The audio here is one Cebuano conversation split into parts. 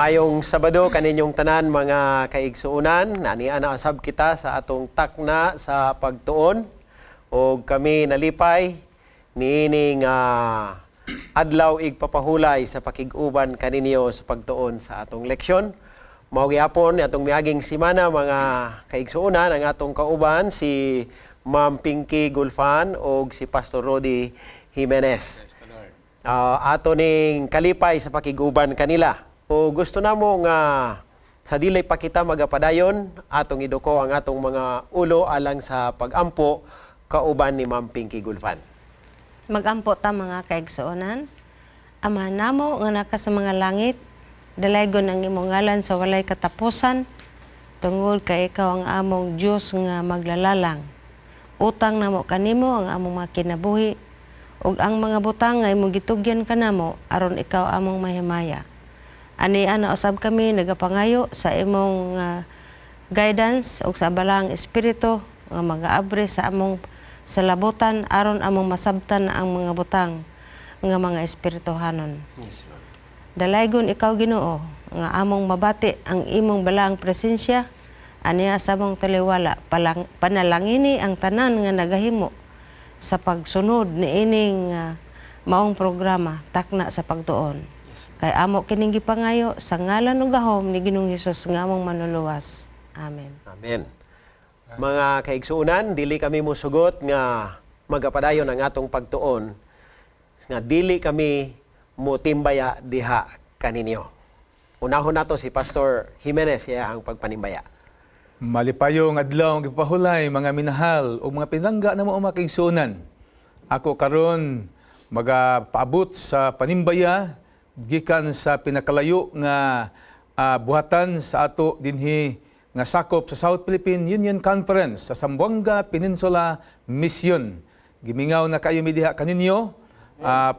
Maayong Sabado kaninyong tanan, mga kaigsuonan. Nania na usab kita sa atong takna sa pagtuon og kami nalipay niining adlaw igpapahulay sa pakig-uban kaninyo sa pagtuon sa atong leksyon. Mao gyapon atong miaging simana, mga kaigsuonan, ang atong kauban si Ma'am Pinky Gulfan og si Pastor Rody Jimenez. Ato ning kalipay sa pakig-uban kanila. O gusto namo nga sa dili pa kita magapadayon, atong iduko ang atong mga ulo alang sa pagampo kauban ni Ma'am Pinky Gulfan. Magampo ta, mga kaigsuonan. Ama namo nga naka sa mga langit, dalaygon ang imong ngalan sa walay katapusan, tungod kay ikaw ang among Dios nga maglalalang. Utang namo kanimo ang among mga kinabuhi ug ang mga butang nga imong gitugyan kanamo aron ikaw among mahimaya. Ani ana usab kami nagapangayo sa imong guidance ug sa Balaang Espiritu nga magaabri sa among salabutan aron among masabtan ang mga butang nga mga espirituhanon. Yes, Lord. Dalaygon ikaw, Ginoo, nga among mabati ang imong balaang presensya aniya sa among taliwala. Panalangini ang tanan nga nagahimo sa pagsunod niining maong programa, Takna sa Pagtuon. Kay amo kining gipangayo sa ngalan ug gahom ni Ginoong Hesus nga among manluluwas. Amen. Amen. Mga kaigsuonan, dili kami musugot nga magapadayon ang atong pagtuon nga dili kami mutimbaya diha kaninyo. Unahon nato si Pastor Jimenez iyang pagpanimbaya. Malipayong adlaw ang gipahulay, mga minahal ug mga pinangga namo mga kaigsuonan. Ako karon magapaabot sa panimbaya gikan sa pinakalayo nga buhatan sa ato dinhi nga sakop sa South Philippine Union Conference sa Zamboanga Peninsula Mission. Gimingaw na kayo mi diha kaninyo,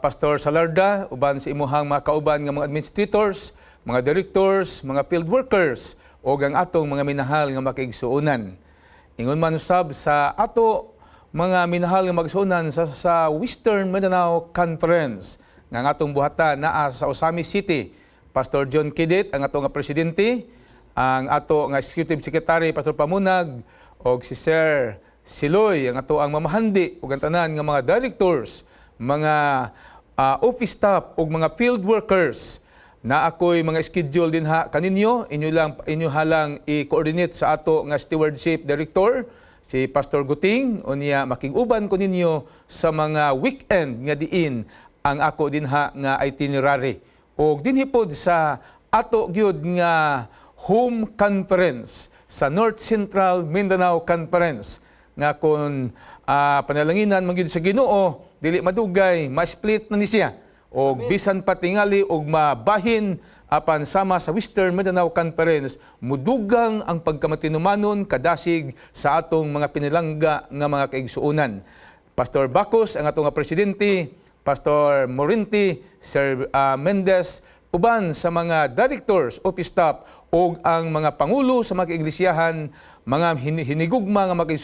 Pastor Salarda, uban sa imuhang mga kauban nga mga administrators, mga directors, mga field workers, o ang atong mga minahal nga makiigsuonan. Ingon man usab sa ato mga minahal nga magsuonan sa Western Mindanao Conference nga ang atong buhatan naa sa Ozamiz City. Pastor John Kidit ang ato nga presidente, ang ato nga executive secretary Pastor Pamunag og si Sir Siloy ang ato ang mamahandi ug ang tanan nga mga directors, mga office staff ug mga field workers na ako'y mga schedule din ha kaninyo. Inyo halang i-coordinate sa ato nga stewardship director, si Pastor Guting, unya makig-uban ko ninyo sa mga weekend nga diin ang ako dinha nga itinerary og dinhi pod sa ato gyud nga home conference sa North Central Mindanao Conference nga kung panalanginan man gyud sa Ginoo, dili madugay ma-split na ni siya og bisan pa tingali og mabahin, apan sama sa Western Mindanao Conference, mudugang ang pagkamatinumanon kadasig sa atong mga pinilangga nga mga kaigsuonan. Pastor Bacos ang atong nga presidente, Pastor Morinti, Sir Mendez, uban sa mga directors, office staff ug ang mga pangulo sa mga iglesiyahan, mga hinigugma nga mga,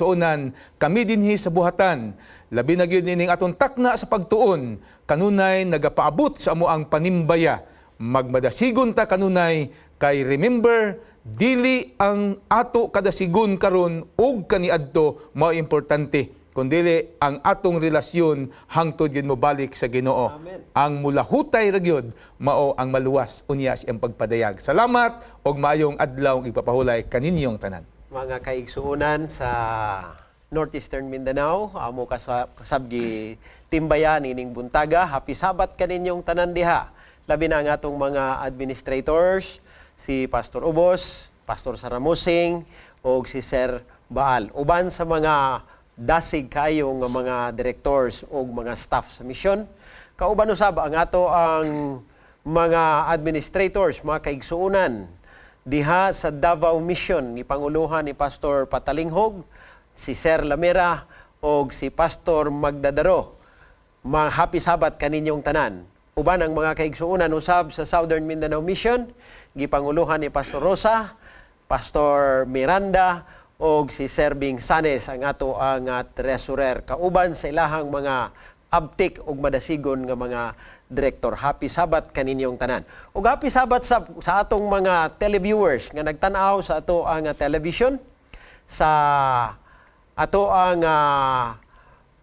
kami dinhi sa buhatan. Labi na gyud nining atong takna sa pagtuon, kanunay nagapaabot sa amo ang panimbaya. Magmadasigon ta kanunay kay remember, dili ang ato kadasigon karon ug kaniadto mao importante, kundili ang atong relasyon hangtod gyud mobalik sa Ginoo. Amen. Ang mulahutay ra gyud mao ang maluwas unya siyang pagpadayag. Salamat ug maayong adlaw ipapahulay kaninyong tanan. Mga kaigsuonan sa Northeastern Mindanao, amo kasabgi timbaya nining buntaga. Happy Sabbath kaninyong tanan diha. Labi na ang atong mga administrators, si Pastor Ubos, Pastor Saramusing, o si Sir Baal. Uban sa mga dasig kayo nga mga directors o mga staff sa misyon. Kauban usab ang ato ang mga administrators, mga kaigsuonan, diha sa Davao Mission ni Panguluhan ni Pastor Patalinghog, si Sir Lamera o si Pastor Magdadaro. Mga happy Sabbath kaninyong tanan. Uban ang mga kaigsuonan usab sa Southern Mindanao Mission, gipanguluhan ni Pastor Rosa, Pastor Miranda og si Sir Bing Sanes ang ato ang treasurer kauban sa ilahang mga Abtik ug madasigon nga mga direktor. Happy Sabbath kaninyong tanan. Ug happy Sabbath sa atong mga televiewers nga nagtan-aw sa ato ang television, sa ato ang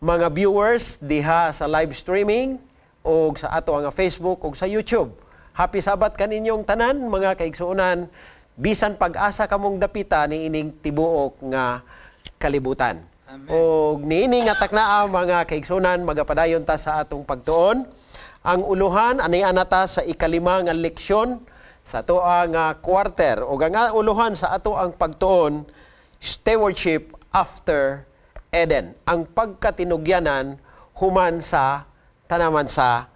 mga viewers diha sa live streaming o sa ato ang Facebook ug sa YouTube. Happy Sabbath kaninyong tanan, mga kaigsuonan, bisan pag-asa kamong dapita niining tibuok nga kalibutan. Og niini nga taknaa, mga kaigsuonan, magapadayon ta sa atong pagtuon. Ang uluhan ani anata sa ikalima nga leksyon sa ato ang quarter ug ang uluhan sa ato ang pagtuon, stewardship after Eden. Ang pagkatinugyanan human sa tanaman sa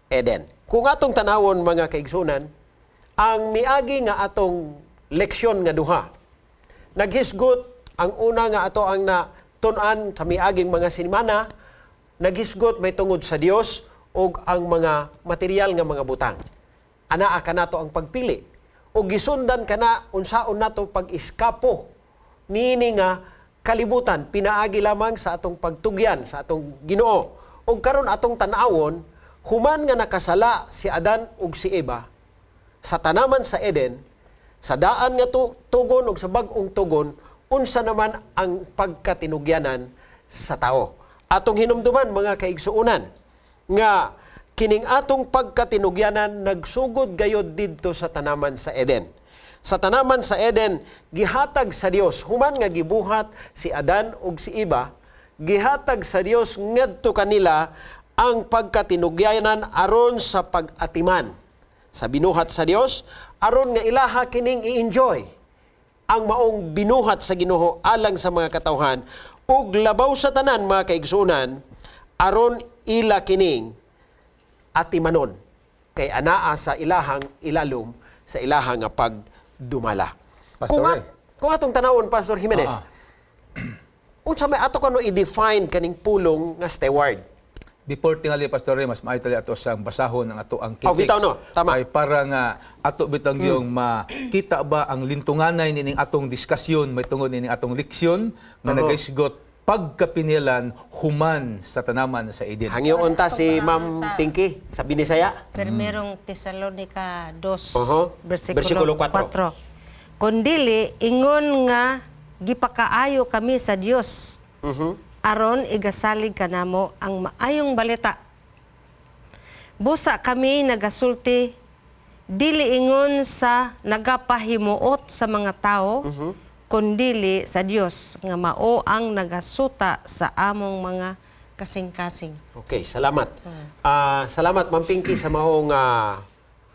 Eden. Kung atong tanawon, mga kaigsunan, ang miagi nga atong leksyon nga duha, naghisgot ang una nga ato ang na tun-an sa miaging mga simana, naghisgot may tungod sa Dios ug ang mga material nga mga butang. Anaa kanato ang pagpili. Ug gisundan kana unsaon nato pag-iskapo niini nga kalibutan pinaagi lamang sa atong pagtugyan sa atong Ginoo. Ug karon atong tan-awon, human nga nakasala si Adan ug si Eva sa tanaman sa Eden, sa daan nga tugon ug sa bag-ong tugon, unsa naman ang pagkatinugyanan sa tao. Atong hinumduman, mga kaigsuonan, nga kining atong pagkatinugyanan nagsugod gayod didto sa tanaman sa Eden. Sa tanaman sa Eden, gihatag sa Dios human nga gibuhat si Adan ug si Eva, gihatag sa Dios ngadto kanila ang pagkatinugyanan aron sa pag-atiman sa binuhat sa Dios, aron nga ilaha kining i-enjoy ang maong binuhat sa Ginoo alang sa mga katawhan, ug labaw sa tanan, mga kaigsuonan, aron ila kining atimanon kay anaa sa ilahang ilalom sa ilahang nga pagdumala. Pastor eh. Kung atong tanawon, Pastor Jimenez, unsa may ato kano i-define kaning pulong nga steward? Before tingali, Pastor Ray, mas maayo tali ato sa basahon ang ato ang Oh, bitaw, no? Tama. Kay para nga ato bitang yung makita ba ang lintunganay nining atong diskusyon may tungod nining atong leksyon nga nagaisgot pagkapinilan human sa tanaman sa Eden. Hangyoon ta si Ma'am Pinky sa Binisaya. Primerong Tesalonica 2, Versikulo versikulo 4. 4. Kundili, ingon nga gipakaayo kami sa Dios aron igasalig kanamo ang maayong balita. Busa kami nagasulti dili ingon sa nagapahimuot sa mga tao, kundili sa Dios nga mao ang nagasuta sa among mga kasing-kasing. Okay, salamat. Salamat, Ma'am Pinky, sa maong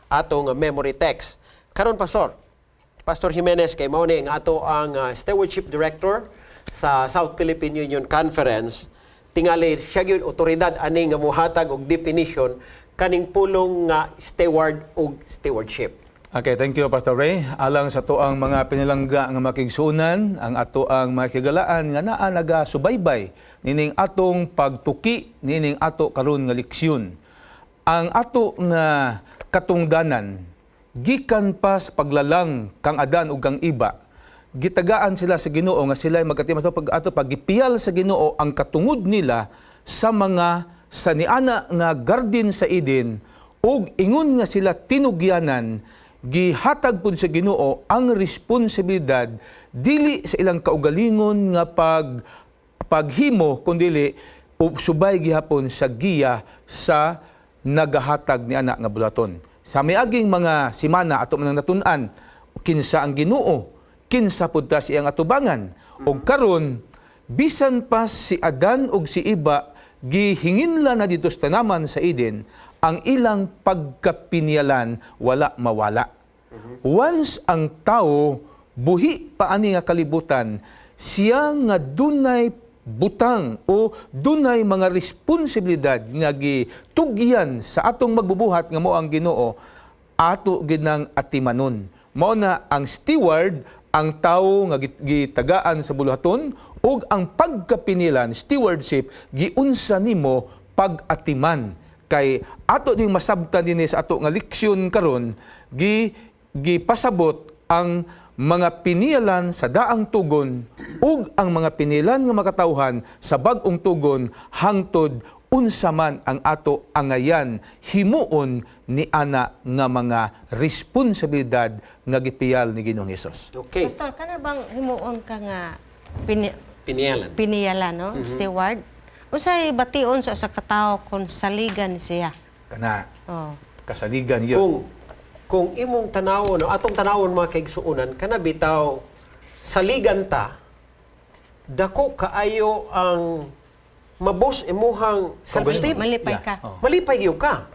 atong memory text. Karon, Pastor, Pastor Jimenez, kay mao ni ang ato ang Stewardship Director sa South Philippine Union Conference. Tingali siya gyud otoridad ani nga muhatag og definition kaning pulong nga steward ug stewardship. Okay, thank you, Pastor Ray. Alang sa atoang mga pinilangga nga makigsunan, ang ato ang makigalaan nga naa nagasubaybay nining atong pagtuki nining ato karon nga leksyon. Ang ato nga katungdanan gikan pa sa paglalang kang Adan ug kang Iba, gitagaan sila sa Ginoo nga sila ay magkatimas pag ato pagipiyal sa Ginoo ang katungod nila sa mga sa niana nga garden sa Eden, ug ingon nga sila tinugyanan, gihatag pud sa Ginoo ang responsibilidad dili sa ilang kaugalingon nga paghimo kundili subay gihapon sa giya sa nagahatag ni ana nga bulaton. Sa miaging mga simana ato man ang natun-an kinsa ang Ginoo, kinsa pud ta siyang atubangan. Ug karon bisan pa si Adan ug si Iba gihinginla na dito sa tanaman sa Eden, ang ilang pagkapinyalan wala mawala. Once ang tao buhi pa ani nga kalibutan, siya nga dunay butang o dunay mga responsibilidad nga gitugyan sa atong magbubuhat nga mo ang Ginoo, ato ginang atimanon. Mao na ang steward ang tawo nga gitagaan sa buluhaton ug ang pagkapinilan, stewardship, giunsa nimo pag-atiman kay ato ding masabtan dinhi sa ato nga leksyon karon gipasabot ang mga pinilan sa daang tugon ug ang mga pinilan nga makatawhan sa bag-ong tugon hangtod Unsa man ang ato angayan himuon ni ana nga mga responsibilidad nga gipiyal ni Ginoong Hesus. Okay. Pastor, kana bang himuon ka nga Piniyalan. piniyala, no? Steward? Unsay bation sa usa ka tawo kung saligan siya? Kana Oh. kasaligan yun. Kung imong tanawon, no, atong tanawon, mga kaigsuonan, kana bitaw saligan ta, dako kaayo ang mabos imuhang self-esteem. Malipay ka. Oh. Malipay gyud ka.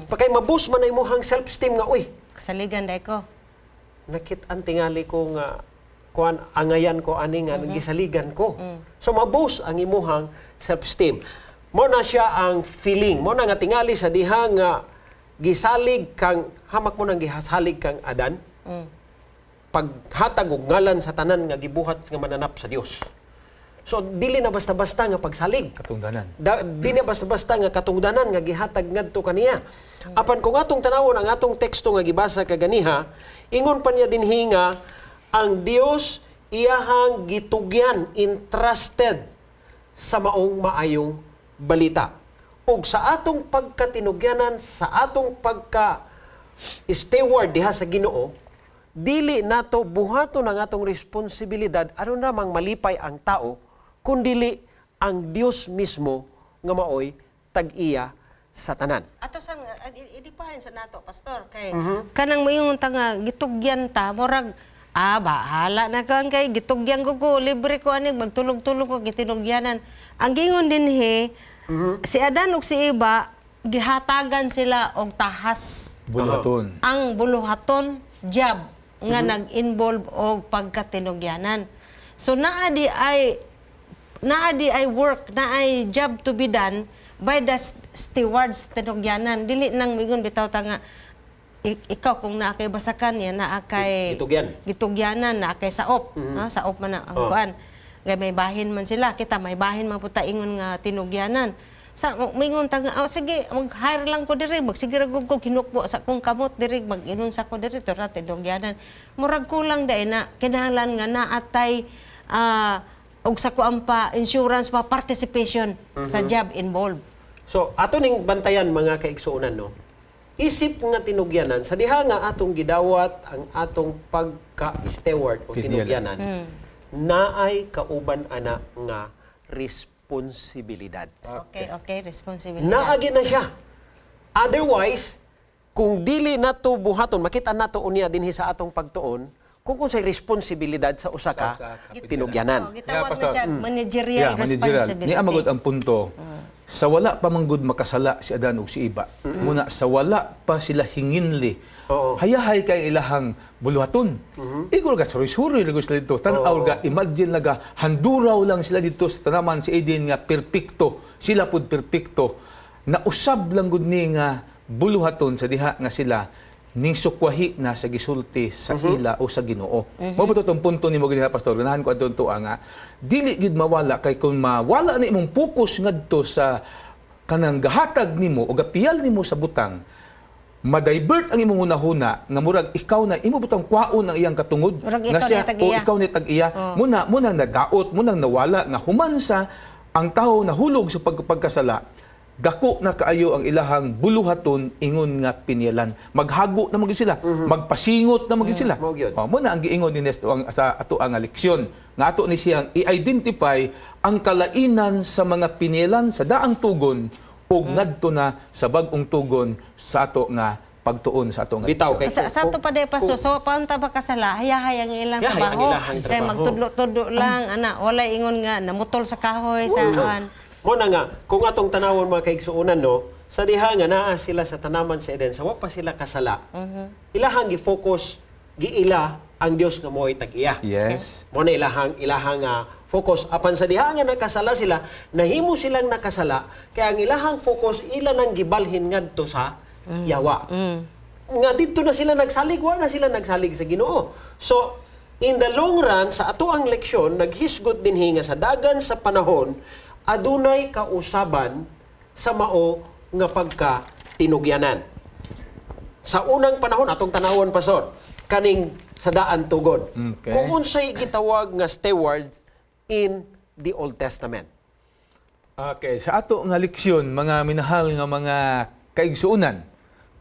Pakay mabos man ang imuhang self-esteem nga, uy, Kasaligan dai ko. Nakit-an tingali ko nga kuan, angayan ko ani nga gisaligan ko. So mabos ang imuhang self-esteem. Mo na siya ang feeling. Mo na nga tingali sa diha nga gisalig kang hamak mo nang gihasalig kang Adan. Paghatag og ngalan sa tanan nga gibuhat nga mananap sa Dios. So dili na basta-basta nga pagsalig. Katungdanan. Di na basta-basta nga katungdanan nga gihatag ngadto kaniya. Apan kung atong tanawon ang atong teksto nga gibasa kaganiha, ingon pa niya dinhi nga ang Dios iyahang gitugyan, entrusted sa maong maayong balita. Ug sa atong pagkatinugyanan, sa atong pagka steward diha sa Ginoo, dili nato buhaton ang atong responsibilidad aron namang malipay ang tao, kundili ang Dios mismo nga maoy tag-iya sa tanan. Ato sa idipahin sa nato, Pastor, kay kanang moingon ta nga gitugyan ta, murag bahala na kan kay gitugyan ko ko, libre ko ani, magtulog-tulog ko gitinugyanan. Ang gingon dinhi, si Adan ug si Eva gihatagan sila og tahas, Buluhaton. ang buluhaton, job nga nag-involve og pagkatinugyanan. So naa di ay work, naay job to be done by the stewards tinugyanan. Dili nang migon bitaw ta nga ikaw kung naa kay basakan niya, naa kay Gitugyan. Gitugyanan, naa kay saop, ha, saop man ang kuan. Kay may bahin man sila, kita may bahin man pud ta ingon nga tinugyanan. Sa mingon ta nga, "Oh, sige, mag-hire lang ko diri, magsige ra gud ko hinukbo sa akong kamot diri, mag-inon sa ko diri, tura tinugyanan." Murag kulang dai na, kinahanglan nga naatay og sa kuan pa, insurance pa, participation sa job involved. So ato ning bantayan, mga kaigsuonan, no. Isip nga tinugyanan, sa diha nga atong gidawat ang atong pagka-steward o Tinugyanan. tinugyanan, naay kauban ana nga responsibilidad. Okay, responsibility. Naagi na siya. Otherwise, kung dili nato buhaton, makita nato unya dinhi sa atong pagtuon, kung unsay responsibilidad sa usa ka Sa usa ka tinugyanan. Oh, gitawag na Pastor. siya managerial Yeah, managerial. responsibility. Ni amagod ang punto. Sa wala pa manggod makasala si Adan ug si Iba. Muna sa wala pa sila hinginli. Hayahay kay ilahang buluhaton. Igor ga suroy-suroy ra sila dito. Tan-aw ga imagine laga handuraw lang sila dito sa tanaman si Eden nga perpekto. Sila pud perpekto. Nausab lang gud ni nga buluhaton sa diha nga sila ning sukwahi na sa gisulti sa ila o sa Ginoo. Mao ba tong punto nimo ganiha, Pastor? Ganahan ko adtong tuwa nga dili gyud mawala, kay kung mawala na imong focus ngadto sa kanang gahatag nimo o gapiyal nimo sa butang, madivert ang imong hunahuna nga murag ikaw na imo butang kwaon ang iyang katungod Murag nga ikaw siya ni tag-iya. o ikaw ni tag-iya. Muna nadaot, muna nawala nga human sa ang tao nahulog sa pagkasala, dako na kaayo ang ilahang buluhaton ingon nga pinyalan, maghago na magyud sila, magpasingot na magyud sila. Mao gyud. Oh, muna ang giingon ni Nesto ang sa ato ang leksyon nga ato ni siyang i-identify ang kalainan sa mga pinyalan sa daang tugon ug ngadto na sa bag-ong tugon sa ato nga pagtuon sa ato nga Bitaw leksyon. kay Sa ato pa day, Pastor, so paunta ba kasala, hayahay ang ilang Hayahay ang trabaho. ilahang Kay trabaho. magtudlo-tudlo lang, ana, walay ingon nga namutol sa kahoy sa kuan. Mo na nga, kung atong tanawon, mga kaigsuonan, no, sa diha nga naa sila sa tanaman sa Eden, sa wa pa sila kasala. Ilahang gi-focus, giila ang Dios nga mo'y tag-iya. Mo na ilahang focus, apan sa diha nga nakasala sila, nahimo silang nakasala, kaya ang ilahang focus ila nang gibalhin ngadto sa yawa. Nga didto na sila nagsalig, wa na sila nagsalig sa Ginoo. So, in the long run, sa ato ang leksyon, naghisgot dinhi nga sa dagan sa panahon, adunay kausaban sa mao nga pagka tinugyanan. Sa unang panahon, atong tanawon, Pastor, kaning sa daan tugon. Kung unsay gitawag nga steward in the Old Testament. Okay, sa ato nga leksyon, mga minahal nga mga kaigsuonan,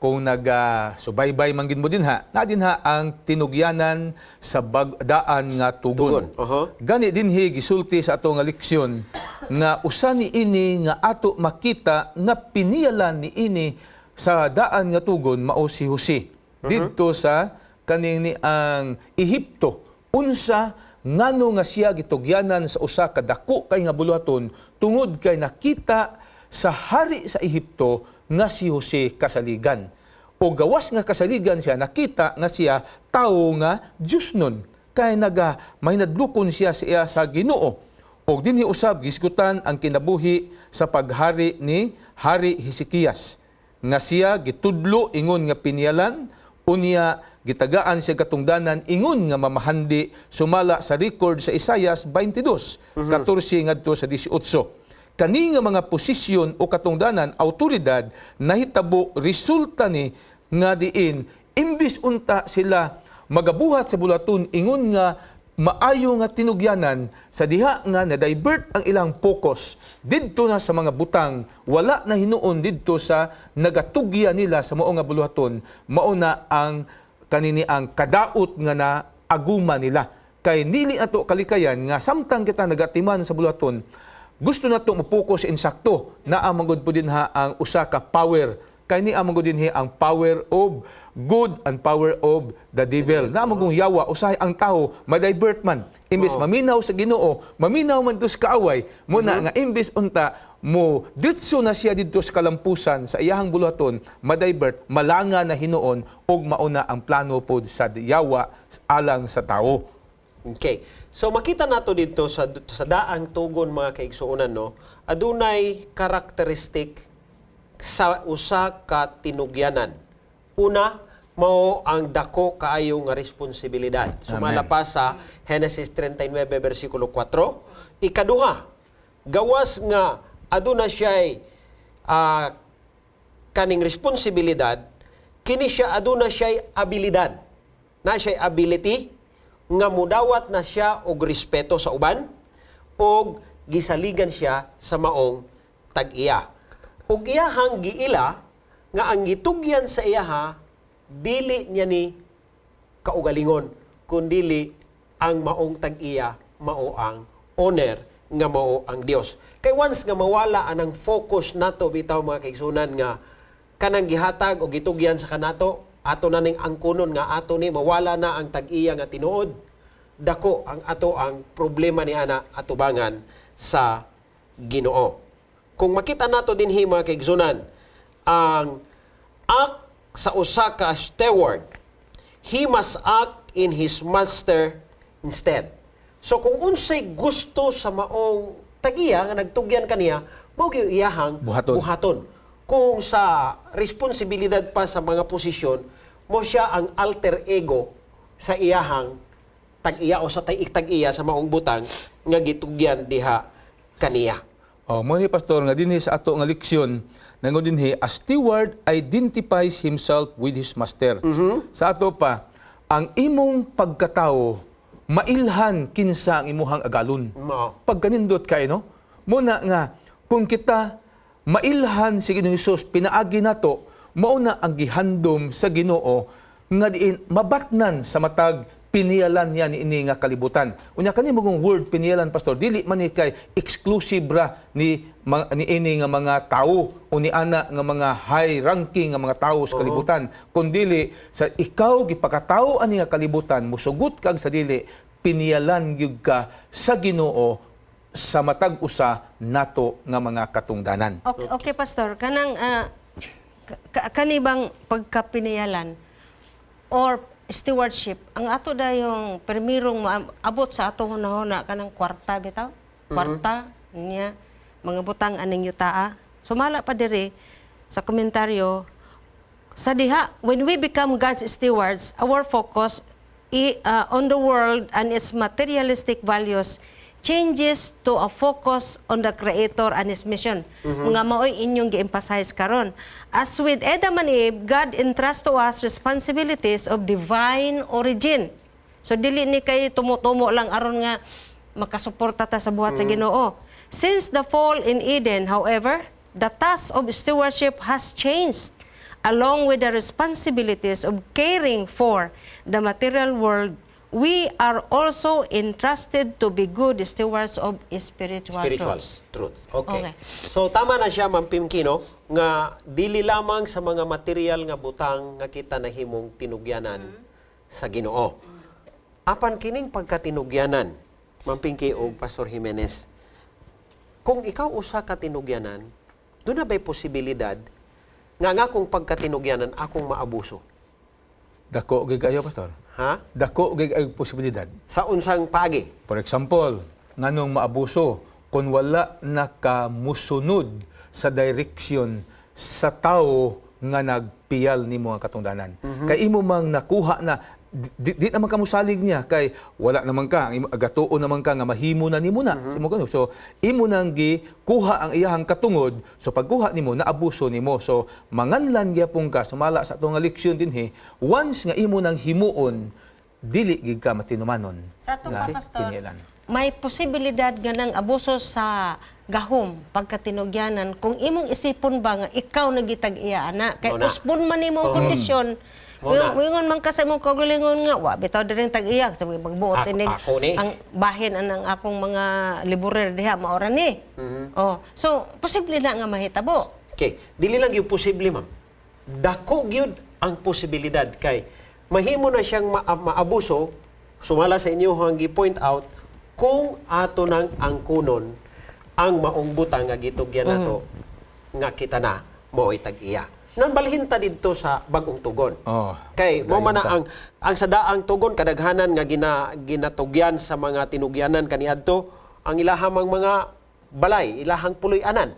kung nagsubaybay man gid mo dinha, na dinha ang tinugyanan sa daan nga tugon. Tugon, oho. Gani dinhi gisulti sa ato nga leksyon nga usa ni ini nga ato makita nga piniyalan ni ini sa daan nga tugon mao si Jose. Didto sa kaning ni ang Ehipto, unsa ngano nga siya gitugyanan sa usa ka dako kay nga buluhaton? Tungod kay nakita sa hari sa Ehipto nga si Jose kasaligan. O gawas nga kasaligan siya, nakita nga siya tawo nga Diyos nun. Kay naga mahinadlokon siya sa iya sa Ginoo. Og dinhi usab gisgutan ang kinabuhi sa paghari ni Hari Hezekias nga siya gitudlo ingon nga piniyalan, unya gitagaan siya katungdanan ingon nga mamahandi sumala sa record sa Isayas 22, 14 ngadto sa 18. Kani nga mga posisyon o katungdanan, autoridad, nahitabo resulta ni nga diin imbis unta sila magabuhat sa buluhaton ingon nga maayo nga tinugyanan, sa diha nga na-divert ang ilang focus didto na sa mga butang, wala na hinuon didto sa nagatugya nila sa mao nga buluhaton. Mao na ang kanini ang kadaot nga na aguma nila, kay nili ato kalikayan nga samtang kita nagatiman sa buluhaton, gusto nato mo-focus insakto naa man gud po dinha ang usa ka power, kay ni man gud dinhi ang power of good and power of the devil. Naa man gung yawa. Usahay ang tao ma-divert man, imbes maminaw sa Ginoo, maminaw man to sa kaaway muna, nga imbes unta mo ditso na siya didto sa kalampusan sa iyahang buluhaton, ma-divert, malanga na hinuon og mauna ang plano pod sa yawa alang sa tao. Okay. So makita nato dito sa daang tugon, mga kaigsuonan, no. Adunay karakteristik sa usa ka tinugyanan. Una, mao ang dako kaayo nga responsibilidad. Sumala pa sa Genesis 39 versikulo 4. Ikaduha, gawas nga aduna siya'y kaning responsibilidad, kini siya aduna siya'y abilidad. Na siya'y ability nga mudawat na siya og respeto sa uban og gisaligan siya sa maong tag-iya. Ug iyahang giila nga ang gitugyan sa iyaha dili niya ni kaugalingon, kundili ang maong tag-iya, mao ang owner nga mao ang Dios. Kay once nga mawala anang focus nato bitaw, mga kaigsuonan, nga kanang gihatag o gitugyan sa kanato, ato na ning angkunon nga ato ni, mawala na ang tag-iya nga tinuod, dako ang ato ang problema ni ana atubangan sa Ginoo. Kung makita nato dinhi, mga kaigsuonan, ang act sa usa ka steward, he must act in his master instead. So kung unsay gusto sa maong tagiya nga nagtugyan kaniya, mao gyud iyahang buhaton. Buhaton. Kung sa responsibilidad pa sa mga posisyon, mo siya ang alter ego sa iyahang tag-iya o sa tag-iya sa maong butang nga gitugyan diha kaniya. Oh, mo ni pastor nga dinhi sa ato nga leksyon nangon dinhi, a steward identifies himself with his master. Sa ato pa, ang imong pagkatao mailhan kinsa ang imuhang agalon. Mao. Pagkanindot kay, no? Muna nga kung kita mailhan si Ginoong Hesus pinaagi nato, mao na ang gihandom sa Ginoo nga diin mabatnan sa matag piniyalan niya ni ini nga kalibutan. Unya kani magong word piniyalan, pastor, dili man ni kay exclusive ra ni ini nga mga tawo o ni ana nga mga high ranking nga mga tawo sa kalibutan, kundili sa ikaw gipakatawo ani nga kalibutan, musugot kag sa dili, piniyalan gyud ka sa Ginoo sa matag usa nato nga mga katungdanan. Okay, Pastor. Kanang kani bang pagkapiniyalan or stewardship, ang ato dayong permirong maabot sa ato hunahuna kanang kwarta bitaw? Kwarta niya, mga butang aning yutaa. Sumala pa diri sa komentaryo sa diha, when we become God's stewards, our focus on the world and its materialistic values changes to a focus on the Creator and His mission. Mga maoy inyong gi-emphasize karon. As with Adam and Eve, God entrusts to us responsibilities of divine origin. So dili ni kay tumutumo lang aron nga makasuporta ta sa buhat sa Ginoo. Since the fall in Eden, however, the task of stewardship has changed along with the responsibilities of caring for the material world. We are also entrusted to be good stewards of spiritual Spiritual truths. truth. Okay. Okay. So tama na siya, Ma'am Pimki, no? Nga dili lamang sa mga material nga butang nga kita nahimong tinugyanan sa Ginoo. Apan kining pagkatinugyanan, Ma'am Pinky o Pastor Jimenez, kung ikaw usa ka tinugyanan, duna ba'y posibilidad nga nga kung pagkatinugyanan akong maabuso? Dako gyud kayo, Pastor. Ha? Dako gyud kayo posibilidad. Sa unsang paagi? For example, nganong maabuso kung wala nakamusunod sa direction sa tao nga nagpiyal nimo ang katungdanan. Kay imo mang nakuha na di naman ka musalig niya kay wala naman ka ang gatuo naman ka nga mahimo na nimo na. Sa imo gano. So imo nang gikuha ang iyahang katungod, so pagkuha nimo naabuso nimo. So manganlan gyapon ka sumala sa atong nga leksyon dinhi, once nga imo nang himuon, dili gid ka matinumanon Sa atong nga pa, Pastor, pinilan. May posibilidad nga ng abuso sa gahom pagkatinugyanan kung imong isipon ba nga ikaw nagitag iya ana kay Mao na. usbon man imong kondisyon. Mao na. Muingon man ka sa imong kaugalingon nga wa bitaw diri tag-iya sa magbuot inig Ako ni. ang bahin anang akong mga liburer diha maora ni. Oh, so posible na nga mahitabo. Okay, dili lang yung posible, ma'am. Dako gyud ang posibilidad kay mahimo na siyang maabuso sumala sa inyo ang gi-point out kung ato nang angkunon ang maong butang nga gitugyan nato nga kita na mao'y tag-iya. Nan balhin ta didto sa bag-ong tugon. Oh, Kay mo man na dayon ang sa daang tugon kadaghanan nga ginatugyan sa mga tinugyanan kaniadto ang ilahamang mga balay, ilahang puloy-anan.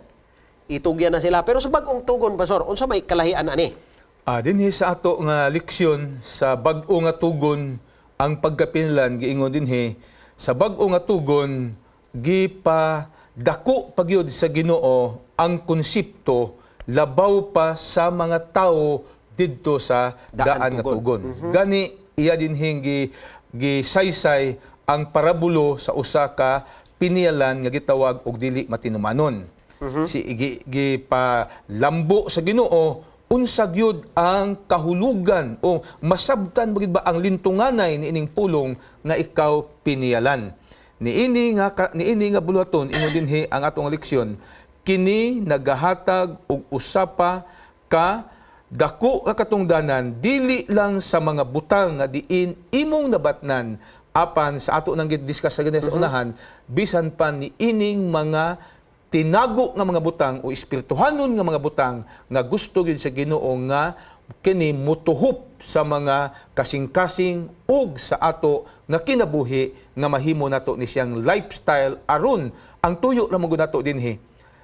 Itugyan na sila. Pero sa bag-ong tugon, Pastor, unsa may kalahian ani? Dinhi sa ato nga leksyon sa bag-o nga tugon ang pagkapinlan, giingon dinhi sa bag-o nga tugon gipa dako pagyud sa Ginoo ang konsepto labaw pa sa mga tawo didto sa Daan daan nga tugon. tugon. Gani iya dinhi gisaysay ang parabulo sa usa ka piniyalan nga gitawag og dili matinumanon. Si gipalambo sa Ginoo unsa gyud ang kahulugan o masabtan ba gyud ba ang lintunganay niining pulong nga ikaw piniyalan. Niini nga buluhaton, ingon dinhi ang atong leksyon, kini nagahatag og usa pa ka dako nga katungdanan dili lang sa mga butang nga diin imong nabatnan, apan sa ato nang gidiscuss sa ganina sa unahan, bisan pa niining mga tinago nga mga butang o espirituhanon nga mga butang nga gusto gyud sa Ginoo nga kini mutuhop sa mga kasing-kasing ug sa ato nga kinabuhi nga mahimo nato ni siyang lifestyle aron ang tuyo ra man gud nato dinhi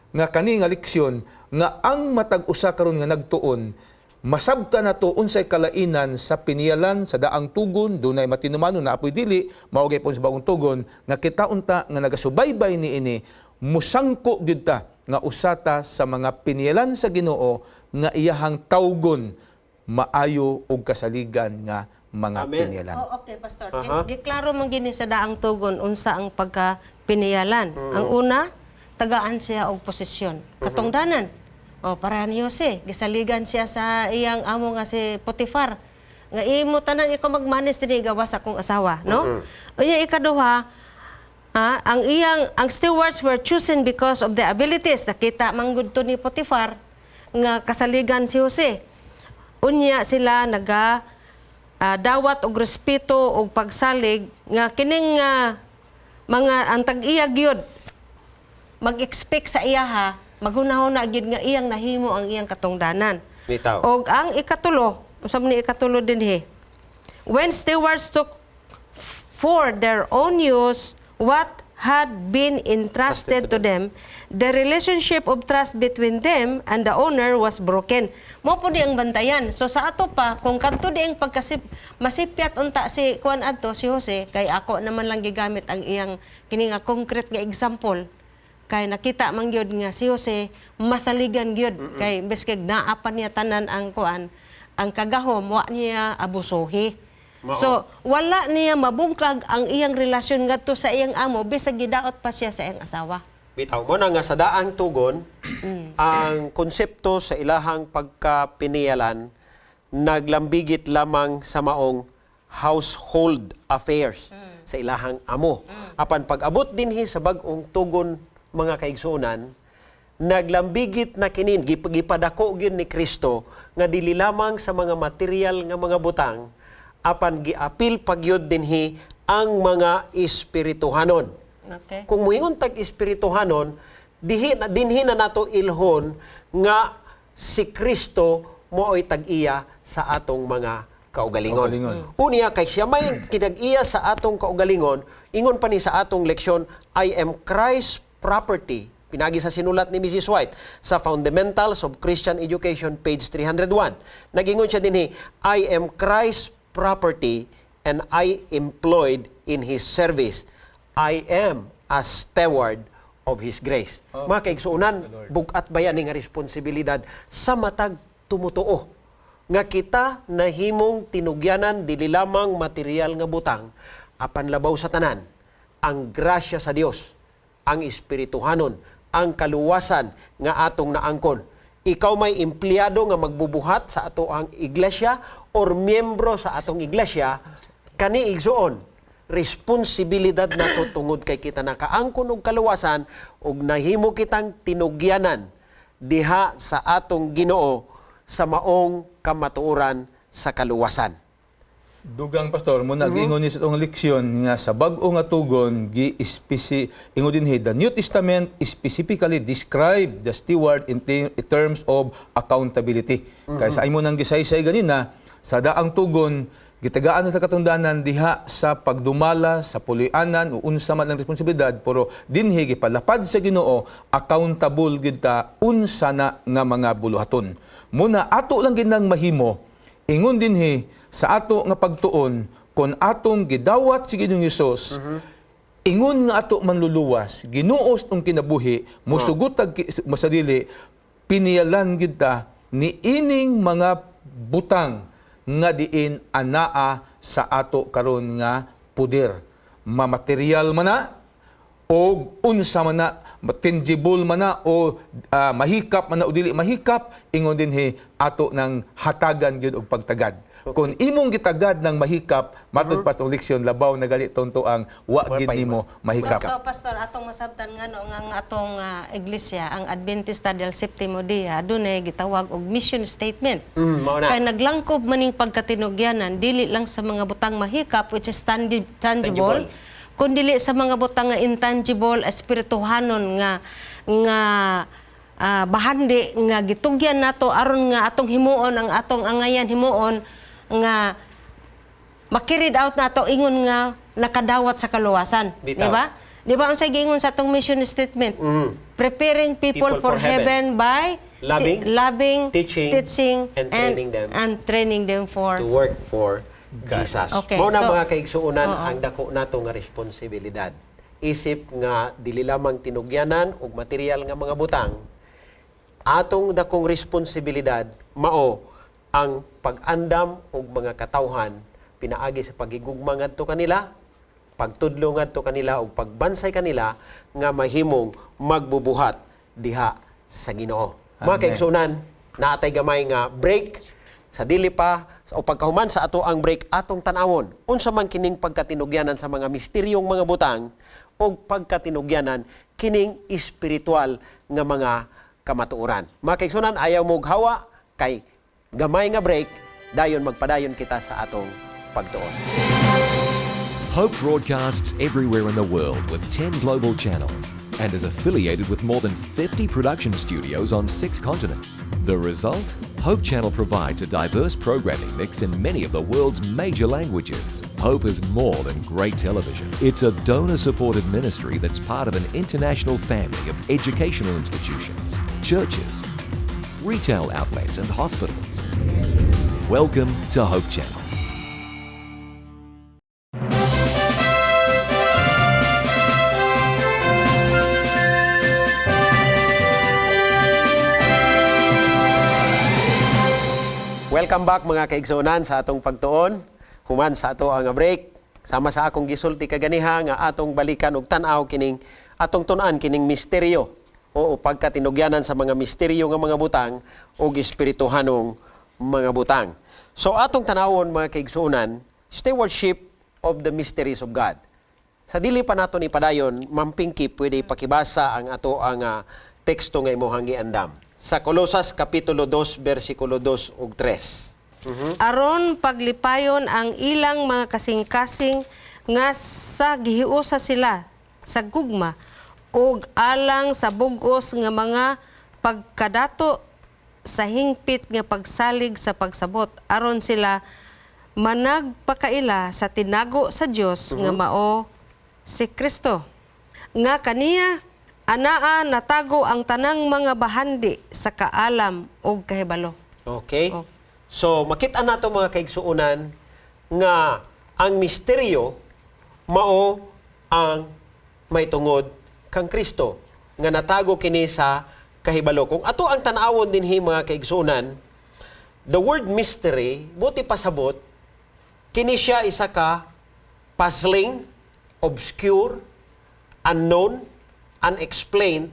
nga kani nga leksyon nga ang matag usa karon nga nagtuon masabta nato unsay kalainan sa piniyalan sa daang tugon, dunay matinumanon na apoy dili mao gyapon sa bagong tugon, nga kita unta nga nagasubaybay niini musangko gyud ta nga usa ta sa mga piniyalan sa Ginoo nga iyahang tawgon maayo ug kasaligan nga mga Amen. piniyalan. Oh, okay, Pastor. Giklaro man gini sa daang tugon unsa ang pagkapiniyalan. Ang una, tagaan siya og posisyon. Katungdanan. Oh, para ni Jose, gisaligan siya sa iyang amo nga si Potifar. Nga imo tanan ikaw magmanis dinhi gawas akong asawa, no? Unya ikaduha, ha, ang stewards were chosen because of their abilities. Nakita man gud to ni Potifar nga kasaligan si Jose. Unya sila naga dawat og respeto og pagsalig nga kining mga ang tag-iya gyud mag-expect sa iyaha, maghunahuna gyud nga iyang nahimo ang iyang katungdanan. Bitaw. Og ang ikatulo, unsa man ni ikatulo dinhi? When stewards took for their own use what had been entrusted to them, the relationship of trust between them and the owner was broken. Mao po di ang bantayan. So sa ato pa, kung kadto di ang pagkasip, masipyat unta si kuan adto si Jose, kay ako naman lang gigamit ang iyang kini nga concrete nga example, kay nakita man gyud nga si Jose masaligan gyud kay biskeg naa pa niya tanan ang kuan ang kagahom, wa niya abusuhi. Mao. So wala niya mabungkag ang iyang relasyon ngadto sa iyang amo bisag gidaot pa siya sa iyang asawa. Bitaw mo na nga sa daang tugon, ang konsepto sa ilahang pagkapiniyalan naglambigit lamang sa maong household affairs sa ilahang amo. Apan pag-abot dinhi sa bag-ong tugon, mga kaigsuonan, naglambigit na kinin, gipadako gyud ni Kristo nga dili lamang sa mga material nga mga butang, apan giapil pagyud dinhi ang mga espirituhanon. Kung muingon tag espirituhanon, dihi na dinhi na nato ilhon nga si Kristo mo'y tag-iya sa atong mga kaugalingon. Kaugalingon. Unya kay siya may kinag-iya sa atong kaugalingon, ingon pa ni sa atong leksyon, "I am Christ's property." Pinagi sa sinulat ni Mrs. White sa Fundamentals of Christian Education, page 301. Nagingon siya dinhi, "I am Christ's property and I employed in His service. I am a steward of His grace." Mga kaigsuonan, bug-at ba yan nga responsibilidad sa matag tumutuo nga kita nahimong tinugyanan dili lamang material nga butang, apan labaw sa tanan ang grasya sa Dios, ang espirituhanon, ang kaluwasan nga atong naangkon? Ikaw may empleyado nga magbubuhat sa ato ang iglesia or miyembro sa atong iglesia, kani, igsuon, responsibilidad nato tungod kay kita nakaangkon og kaluwasan ug nahimo kitang tinugyanan diha sa atong Ginoo sa maong kamatuoran sa kaluwasan. Dugang, Pastor, mo nagingon ni sa itong leksyon nga sa bag-o nga tugon gi speci ingon dinhi, the New Testament specifically describe the steward in terms of accountability. Kay sa imo nang gisaysay ganina, sa daang tugon gitagaan sa katundanan diha sa pagdumala sa puloy-anan o unsa man ang responsibilidad, pero dinhi gipalapad sa Ginoo, accountable gid ta unsa na nga mga buluhaton. Muna ato lang ginang mahimo. Ingon dinhi sa ato nga pagtuon, kon atong gidawat si Ginoong Hesus, ingon nga ato manluluwas, Ginoo sa atong kinabuhi, musugot tag masadili, piniyalan gid ta ni ining mga butang nga diin anaa sa ato karon nga puder. Mamaterial man na o unsa man na, tangible man na o mahikap man na o dili mahikap, ingon dinhi ato ng hatagan gyud og pagtagad. Kung imong gitagad ng mahikap, matud pa sa leksyon, labaw na gali tonto ang wa Wa gid pa nimo mahikap. So, Pastor, atong masabtan nga no, nga ang atong iglesia, ang Adventista del Septimo Dia, adunay gitawag og mission statement. Mao na. Kay naglangkob maning pagkatinugyanan dili lang sa mga butang mahikap, which is tangible, Tangible. kun dili sa mga butang nga intangible, espirituhanon nga nga bahandi nga gitugyan nato aron nga atong himuon ang atong angayan himuon nga ma-carried out nato ingon nga nakadawat sa kaluwasan. Bitaw. Di ba? Di ba unsay giingon sa atong mission statement? Preparing people, People for heaven by Loving, loving, teaching, teaching and training them and training them for to work for Jesus. Okay, Mao na, mga kaigsuonan, ang dako nato nga responsibilidad. Isip nga dili lamang tinugyanan og material nga mga butang, atong dakong responsibilidad mao ang pag-andam og mga katawhan pinaagi sa pagigugma ngadto kanila, pagtudlo ngadto kanila ug pagbansay kanila nga mahimong magbubuhat diha sa Ginoo. Mga Amen. kaigsuonan, naatay gamay nga break. Sa dili pa o pagkahuman sa ato ang break, atong tan-awon unsa man kining pagkatinugyanan sa mga misteryong mga butang o pagkatinugyanan kining espiritual nga mga kamatuoran. Mga kaigsuonan, ayaw mo hawa kay gamay nga break, dayon magpadayon kita sa atong pagtuon. Hope broadcasts everywhere in the world with 10 global channels and is affiliated with more than 50 production studios on six continents. The result? Hope Channel provides a diverse programming mix in many of the world's major languages. Hope is more than great television. It's a donor supported ministry that's part of an international family of educational institutions, churches, retail outlets, and hospitals. Welcome to Hope Channel. Welcome back, mga kaigsuonan, sa atong pagtuon. Human sa ato ang break. Sama sa akong gisulti kaganiha nga atong balikan og tan-aw kining Atong tun-an kining misteryo o pagkatinugyanan sa mga misteryo nga mga butang o espirituhanong mga butang. So atong tanawon, mga kaigsuonan, stewardship of the mysteries of God. Sa dili pa nato ni padayon, Ma'am Pinky, pwede pakibasa ang ato ang teksto nga imong giandam. Sa Kolosas kapitulo 2 bersikulo 2 ug 3. Aron paglipayon ang ilang mga kasing-kasing nga sa gihiusa sila sa gugma ug alang sa bug-os nga mga pagkadato sa hingpit nga pagsalig sa pagsabot, aron sila managpakaila sa tinago sa Dios nga mao si Kristo, nga kaniya anaa natago ang tanang mga bahandi sa kaalam ug kahibalo. Okay? Oh. So makita nato, mga kaigsuonan, nga ang misteryo mao ang may tungod kang Kristo nga natago kini sa kahibalo. Kung ato ang tan-awon dinhi, mga kaigsuonan, the word mystery, buot pasabot, kini siya isa ka puzzling, obscure, unknown, unexplained,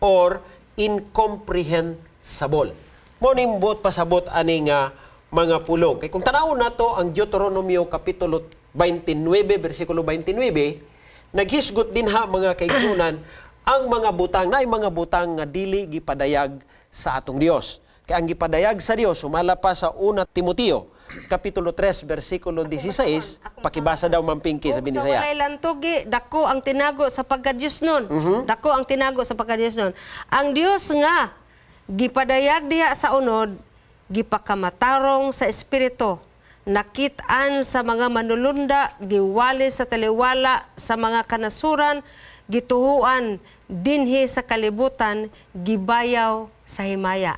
or incomprehensible. Mao ning buot pasabot ani nga mga pulong. Kay kung tanawon nato ang Deuteronomio kapitulo 29 bersikulo 29, naghisgot dinha, mga kaigsunan, ang mga butang na mga butang nga dili gipadayag sa atong Dios. Kay ang gipadayag sa Dios sumala pa sa 1 Timoteo kapitulo 3 bersikulo 16. Pakibasa daw, Ma'am Pinky, sa Ug sa Binisaya. walay lantugi, dako ang tinago sa pagka-Diyos nun. Dako ang tinago sa pagka-Diyos nun. Ang Dios nga gipadayag diha sa unod, gipakamatarong sa espiritu, nakit-an sa mga manulunda, giwali sa taliwala sa mga kanasuran, gituhuan dinhi sa kalibutan, gibayaw sa himaya.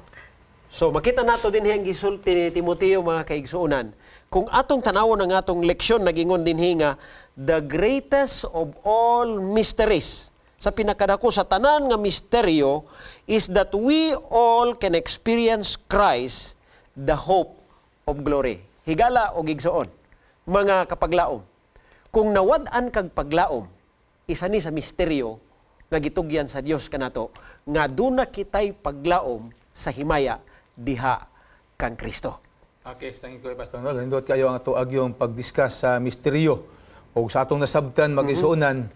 So makita nato dinhi ang gisulti ni Timoteo, mga kaigsuonan. Kung atong tanawon ang atong leksyon, nagingon dinhi nga the greatest of all mysteries, sa pinakadako sa tanan nga misteryo, is that we all can experience Christ, the hope of glory. Higala og igsoon, mga kapaglaom. Kung nawad-an kag paglaom, isa ni sa misteryo nga gitugyan sa Dios kanato nga duna kitay paglaom sa himaya diha kang Kristo. Okay, thank you, Pastor Noel. Nindot kayo ang ato agyong pag-discuss sa misteryo o sa atong nasabtan mag-isuonan,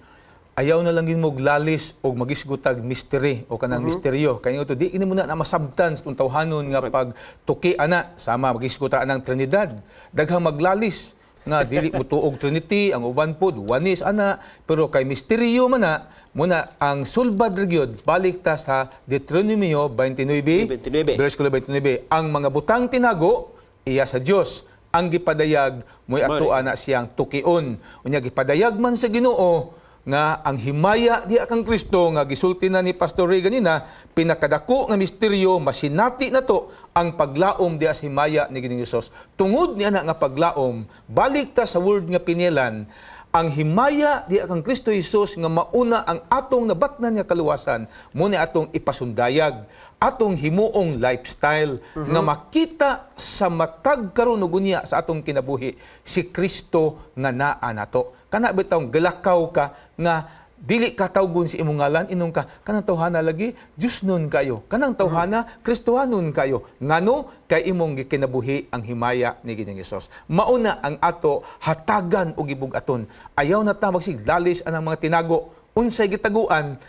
ayaw na lang gin mo lalis o magisgutag mystery o kanang misteryo. Kaya ito, di ini mo na masabtan sa itong tawhanon nga pagtuki ana, sama magisguta anang Trinidad. Daghang maglalis nga dili mo tuog Trinity, ang uban pod wanis ana, pero kay misteryo man na muna ang sulbad ra gyud. Balik ta sa Deuteronomio 29 29. versikulo 29, ang mga butang tinago iya sa Dios, ang gipadayag mo'y ato ana siyang tukion. Unya gipadayag man sa Ginoo nga ang himaya diha kang Kristo nga gisulti na ni Pastor Ray ganina, pinakadako nga misteryo, masinati na to ang paglaom diha sa himaya ni Ginoong Hesus. Tungod ni ana nga paglaom, balik ta sa word nga pinelan, ang himaya diha kang Kristo Hesus nga mauna ang atong nabatnan nga kaluwasan, mo ni atong ipasundayag, atong himuong lifestyle nga makita sa matag karon ug unya sa atong kinabuhi si Kristo nga naa nato. Kana bitawng galakaw ka nga dili ka tawgon si imong ngalan, inong ka kanang tawhana lagi Dios nun kayo, kanang tawhana Kristohanon kayo, ngano kay imong gikinabuhi ang himaya ni Ginoong Hesus. Mauna ang ato hatagan og gibug-aton. Ayaw na ta magsiglalis anang mga tinago. Unsay gitaguan,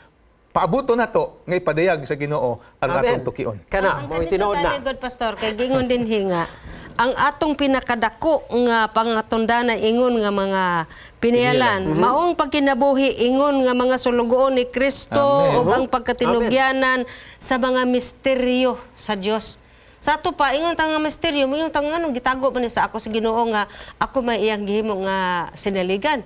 paabuto nato nga ipadayag sa Ginoo aron atong tukion. Kana Ang mao tinuod na. God, Pastor, kay gingon din hinga ang atong pinakadako nga pangatundana ingon nga mga pinialan, maong pagkinabuhi ingon nga mga sulugoon ni Kristo Amen. ug ang pagkatinugyanan sa mga misteryo sa Dios. Sa ato pa, ingon ta nga misteryo, ingon ta nga anong gitago man ni sa ako sa Ginoo nga ako may iyang gihimo nga sinaligan.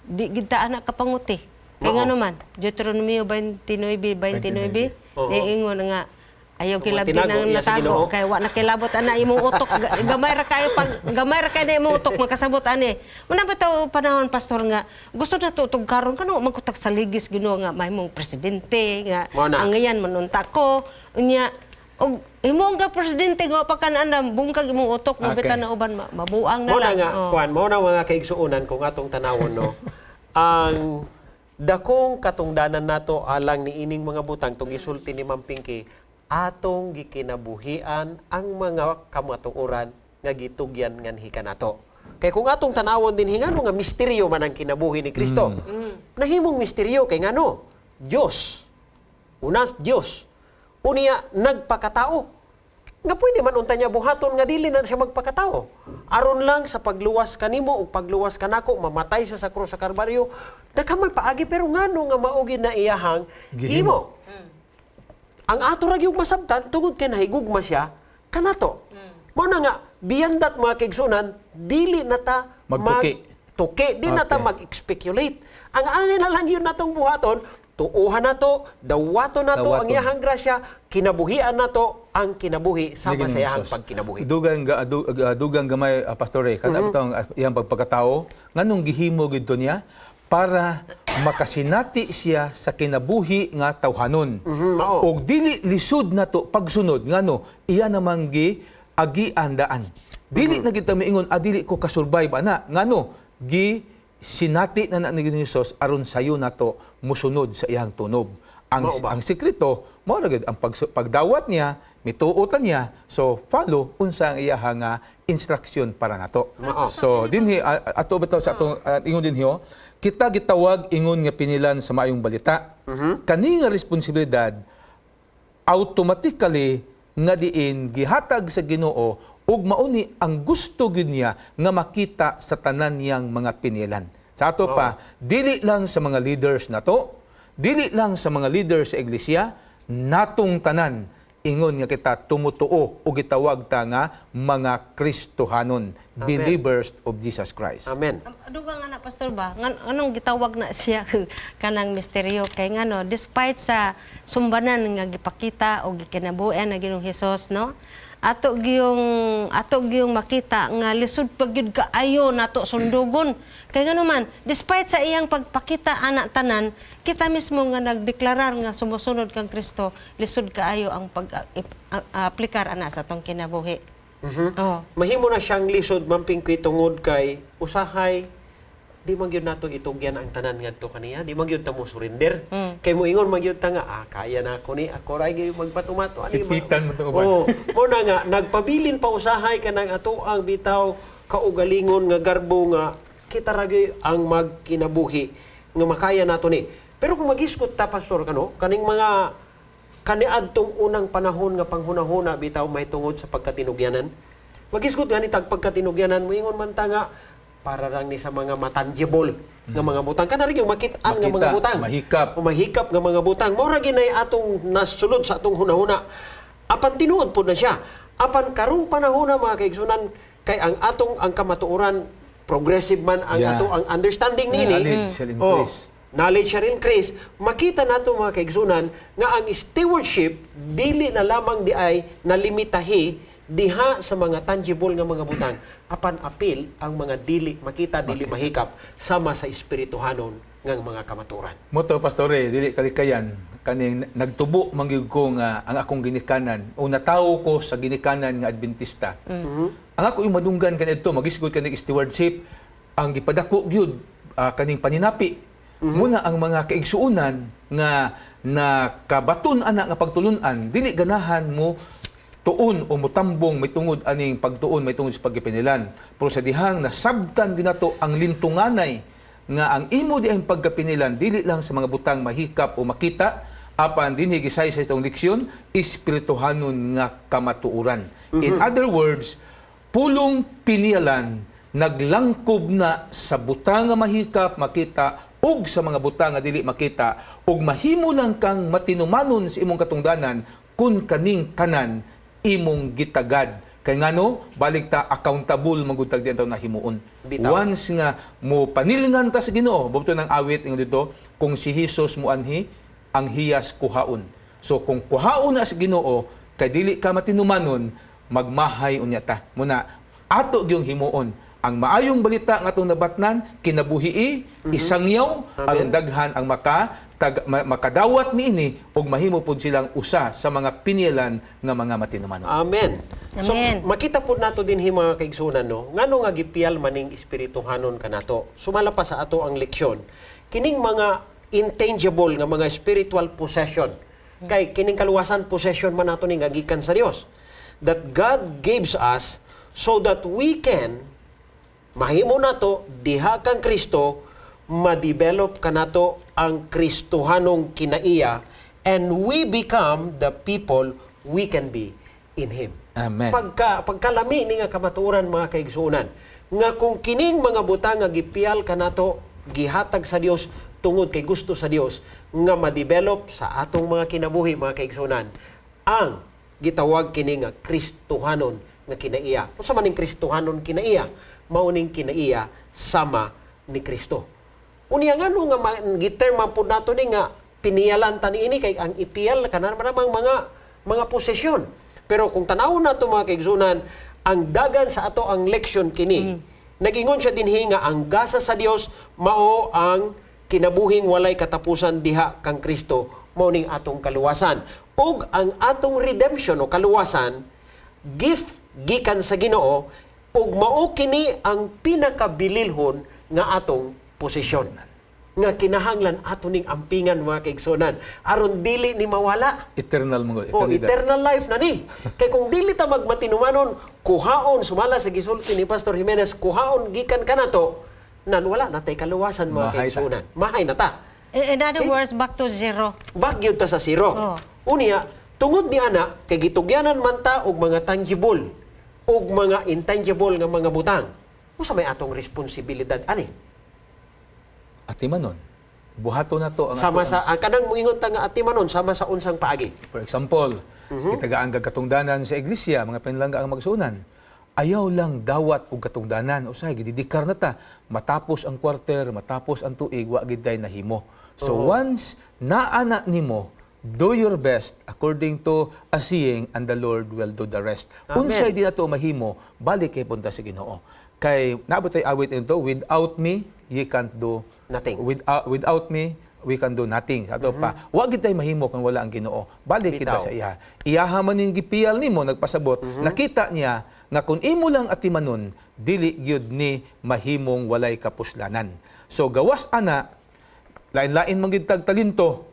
Di gid ta anak kapanguti. Kay ngano man, Deuteronomio 29:29, niingon nga ayaw Ang mga kilabti tinago, ng iya sa Ginoo. natago kay wa na kilabot ana imong utok. Gamay ra kayo pag gamay ra kayo na imong utok makasabot ani. Muna ba taw panahon, Pastor, nga gusto na tutog karon kano magkutag sa ligis Ginoo nga mahimong presidente nga Mao na. ang ngayan manunta ko unya og himo nga presidente nga pa kan andam bungkag imong utok mo Okay. bitan na uban mabuang na Mao na lang. nga Oh. kuan, mao na, mga kaigsuonan, kung atong tanawon, no, ang Dakong katungdanan nato alang ni ining mga butang tong gisulti ni Ma'am Pinky, atong gikinabuhian ang mga kamatuoran nga gitugyan nganhi kanato. Kay kung atong tanawon din ngano nga misteryo man ang kinabuhi ni Kristo. Nahimong misteryo kay ngano? Dios. Unas Dios. Unya nagpakatao. Nga pwede man unta niya buhaton nga dili na siya magpakatao. Aron lang sa pagluwas kanimo o pagluwas kanako, mamatay siya sa krus sa Kalbaryo, daghan man paagi, pero ngano nga mao gyud na iyahang Gihimo. himo. Ang ato ra gyud masabtan tungod kay nahigugma siya kanato. Mao na nga beyond that, mga kaigsunan, dili na ta Magtuki. magtuki, di na ta mag-speculate. Ang angay na lang yun natong buhaton, tuuhan nato, dawaton nato ang Dawaton. iyahang grasya, kinabuhian nato ang kinabuhi sama Ni sa iyahang Jesus. pagkinabuhi. Dugang gamay, Pastor Ray, kada bitong iyang pagpagkatao, nganong gihimo gid to niya para makasinati siya sa kinabuhi nga tawhanon. Mao. Og dili lisod nato pagsunod ngano iya namang gi agian daan. Dili na gid ta miingon, ah, dili ko kasurvive ana, ngano gi sinati na na ni Ginoong Hesus aron sayo nato musunod sa iyang tunob. Ang Mao ba? ang sekreto mao ra gyud ang pagdawat niya, mituotan niya, so follow unsa ang iyaha nga instruction para nato. Mao. So dinhi ato bitaw sa atong ingon dinhi oh, kita gitawag ingon nga pinilan sa maayong balita. Kani nga responsibilidad automatically nga diin gihatag sa Ginoo ug mauni ang gusto gyud niya nga makita sa tanan niyang mga pinilan. Sa ato pa, dili lang sa mga leaders nato, dili lang sa mga leaders sa iglesia, natong tanan ingon nga kita tumutuo o gitawag ta nga mga Kristohanon, believers of Jesus Christ. Amen. Dugang nga na, Pastor ba? Anong gitawag na siya kanang misteryo kay ngano despite sa sumbanan nga gipakita o gikinabuhian na Ginoong Hesus, no? Ato giyong makita nga lisod pa gyud kaayo nato sundugon. Kay ngano man, despite sa iyang pagpakita ana tanan, kita mismo nga nagdeklarar nga sumusunod kang Kristo, lisod kaayo ang pag-aplikar ana sa atong kinabuhi. Oh. Mahimo na siyang lisod, Ma'am Pinky, tungod kay usahay di man gyud nato itugyan ang tanan ngadto kaniya, di man gyud ta mo surrender. Kay moingon man gyud ta nga, ah, kaya na ako ni, ako ra gyud magpatumato ani. Sipitan mo tong uban. Oh, mo na nga nagpabilin pa usahay kanang ato ang bitaw kaugalingon nga garbo nga kita ra gyud ang magkinabuhi nga makaya nato ni. Pero kung magisgot ta, Pastor, kano kaning mga kaniadtong unang panahon nga panghunahuna bitaw mahitungod sa pagkatinugyanan. Magisgot gani tag pagkatinugyanan, moingon man ta nga para lang ni sa mga matangible nga mga butang. Kana rin yung makit-an nga mga Makita, butang. mahikap. O mahikap nga mga butang. Mao ra ginay atong nasulod sa atong hunahuna. Apan tinuod pod na siya. Apan karong panahon na, mga kaigsunan, kay ang atong ang kamatuoran progressive man ang ato ang understanding niini. Knowledge shall increase. Oh, knowledge shall increase. Makita nato, mga kaigsunan, nga ang stewardship dili na lamang di ay nalimitahi diha sa mga tangible nga mga butang, apan apil ang mga dili makita, dili mahikap, sama sa espirituhanon nga mga kamaturan. Moto, Pastore, dili kalikayan kaning nagtubo man gyud ko nga ang akong ginikanan o natawo ko sa ginikanan nga Adventista. Ang ako yung madunggan kanidto magisgot kaning stewardship, ang gipadako gyud kaning paninapi. Muna ang mga kaigsuonan nga nakabaton ana nga pagtulun-an dili ganahan mo tuon o mutambong may tungod aning pagtuon may tungod sa pagkapinilan. Pero sa dihang nasabtan ginato ang lintunganay nga ang imo di ang pagkapinilan dili lang sa mga butang mahikap o makita, apan dinhi gisay sa itong leksyon espirituhanon nga kamatuoran. In other words, pulong pinilan naglangkob na sa butang nga mahikap makita ug sa mga butang nga dili makita, ug mahimo lang kang matinumanon sa imong katungdanan kun kaning tanan imong gitagad. Kay ngano, balik ta, accountable man gud tag di ang tawo nahimuon. Bitaw. Once nga mo panilngan ta sa Ginoo, bugto ng awit ingon dito, kung si Hesus muanhi, ang hiyas kuhaon. So kung kuhaon na sa Ginoo, kay dili ka matinumanon, magmahay unya ta. Muna ato gyung himuon ang maayong balita nga atong nabatnan, kinabuhii, isangyaw aron daghan ang makadawat niini ug mahimo pud silang usa sa mga pinilan nga mga matinumanon. Amen. So Amen. makita po nato din hi, mga kaigsunan, no, ngano nga gipiyal maning espirituhanon kanato. Sumala pa sa ato ang leksyon. Kining mga intangible nga mga spiritual possession. Kay kining kaluwasan, possession man nato ni nga gikan sa Dios. That God gives us so that we can mahimo nato diha kang Kristo, ma-develop kanato ang Kristohanong kinaiya and we become the people we can be in Him. Amen. Pagkalami ni nga kamatuoran, mga kaigsuonan, nga kung kining mga butang nga gipiyal kanato, gihatag sa Dios tungod kay gusto sa Dios nga ma-develop sa atong mga kinabuhi, mga kaigsuonan, ang gitawag kini nga Kristohanon nga kinaiya. Unsa man ning Kristohanon kinaiya? Mao ning kinaiya sama ni Kristo. Unya ngano nga giterm man pud nato ni nga piniyalan ta niini? Kay ang ipiyal kana man namang mga posesyon. Pero kung tanawon nato, mga kaigsunan, ang dagan sa ato ang leksyon kini. Nagingon siya dinhi nga ang gasa sa Dios mao ang kinabuhing walay katapusan diha kang Kristo, mao ning atong kaluwasan. Ug ang atong redemption o kaluwasan, gift gikan sa Ginoo ug mao kini ang pinakabililhon nga atong posisyon nga kinahanglan ato ning ampingan, mga kaigsunan, aron dili ni mawala. Eternal mga Oh, eternidad. eternal life na ni. Kay kung dili ta magmatinumanon, kuhaon sumala sa gisulti ni Pastor Jimenez, kuhaon gikan kanato, nan wala na tay kaluwasan, mga Mahay ta. kaigsunan. Mahay na ta. In other words, back to zero. Back gyud ta sa zero. Oh. Unya, tungod ni ana, kay gitugyanan man ta og mga tangible ug mga intangible nga mga butang. Usa may atong responsibilidad ani? Atimanon. Buhato na to ang Sama ato sa ang kanang muingon ta nga atimanon, sama sa unsang paagi? For example, gitagaan kag katungdanan sa iglesia, mga pinlangga ang magsuonan. Ayaw lang dawat og katungdanan. Usahay gididikar na ta. Matapos ang quarter, matapos ang tuig, wa gid day nahimo. So once naana nimo, do your best according to a seeing and the Lord will do the rest. Amen. Unsay di nato mahimo, balik kay punta sa Ginoo. Kay naabot tay awit into, "Without me, ye can't do nothing." Without me, we can do nothing. Ato pa, wa gid tay mahimo kung wala ang Ginoo. Balik kita Bitaw. sa iya. Iyaha man ning gipiyal nimo, nagpasabot, nakita niya nga kung imo lang atimanon, dili gyud ni mahimong walay kapuslanan. So gawas ana, lain-lain man gyud tag talento.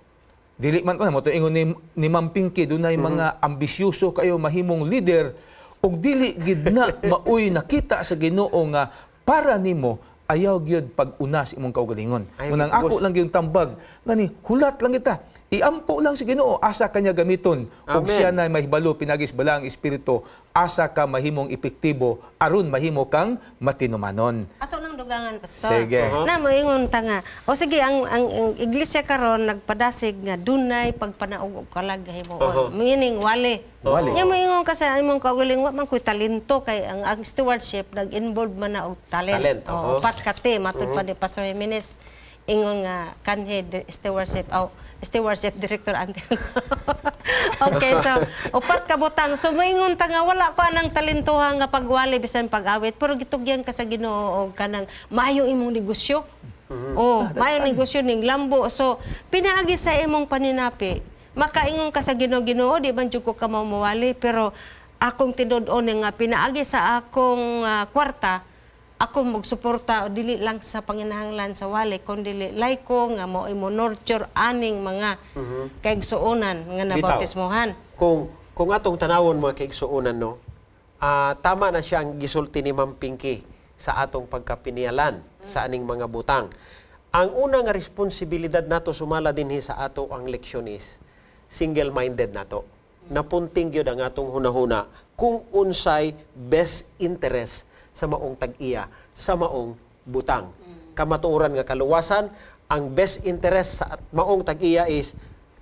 Dili man ko na mo to ingon ni Ma'am Pinky, dunay mga ambisyoso kayo mahimong leader ug dili gid na maoy nakita sa Ginoo nga para nimo, ayaw gyud pag-una sa imong kaugalingon. Ayaw Munang gyud ako pugos. lang yung tambag ngani hulat lang kita. Iampo lang sa Ginoo asa kanya gamiton ug Amen. siya na mahibalo pinagis balaang espiritu asa ka mahimong epektibo aron mahimo kang matinumanon. Ato nang dugangan, Pastor. Sige. Na moingon ta nga. O sige, ang iglesia karon nagpadasig nga dunay pagpanaog og kalag himuon. Meaning wali. Wali. Nya moingon ka sa imong kaugaling, wa man koy talento, kay ang stewardship nag-involve man na og talent. Talent, O, upat ka te matud pa ni Pastor Jimenez ingon nga kanhi stewardship aw stewardship director until. Okay, so upat ka butang. So moingon ta nga wala ko anang talentoha nga pagwali bisan pag-awit, pero gitugyan ka sa Ginoo og kanang maayo imong negosyo. Oh, maayo negosyo ning lambo. So pinaagi sa imong paninapi, makaingon ka sa Ginoo, "Ginoo, di man jud ko ka mawali, pero akong tinud-on nga pinaagi sa akong kwarta ako magsuporta o dili lang sa panginahanglan sa wali kundi layko nga mo imo nurture aning mga kaigsuonan nga Bitaw. nabautismohan." Kung atong tanawon, mga kaigsuonan, no, tama na siya ang gisulti ni Ma'am Pinky sa atong pagkapinialan sa aning mga butang. Ang una nga responsibilidad nato sumala dinhi sa ato ang leksyon is single-minded nato. Napunting gyud ang atong hunahuna kung unsay best interest sa maong tag-iya, sa maong butang. Kamatuoran nga kaluwasan, ang best interest sa maong tag-iya is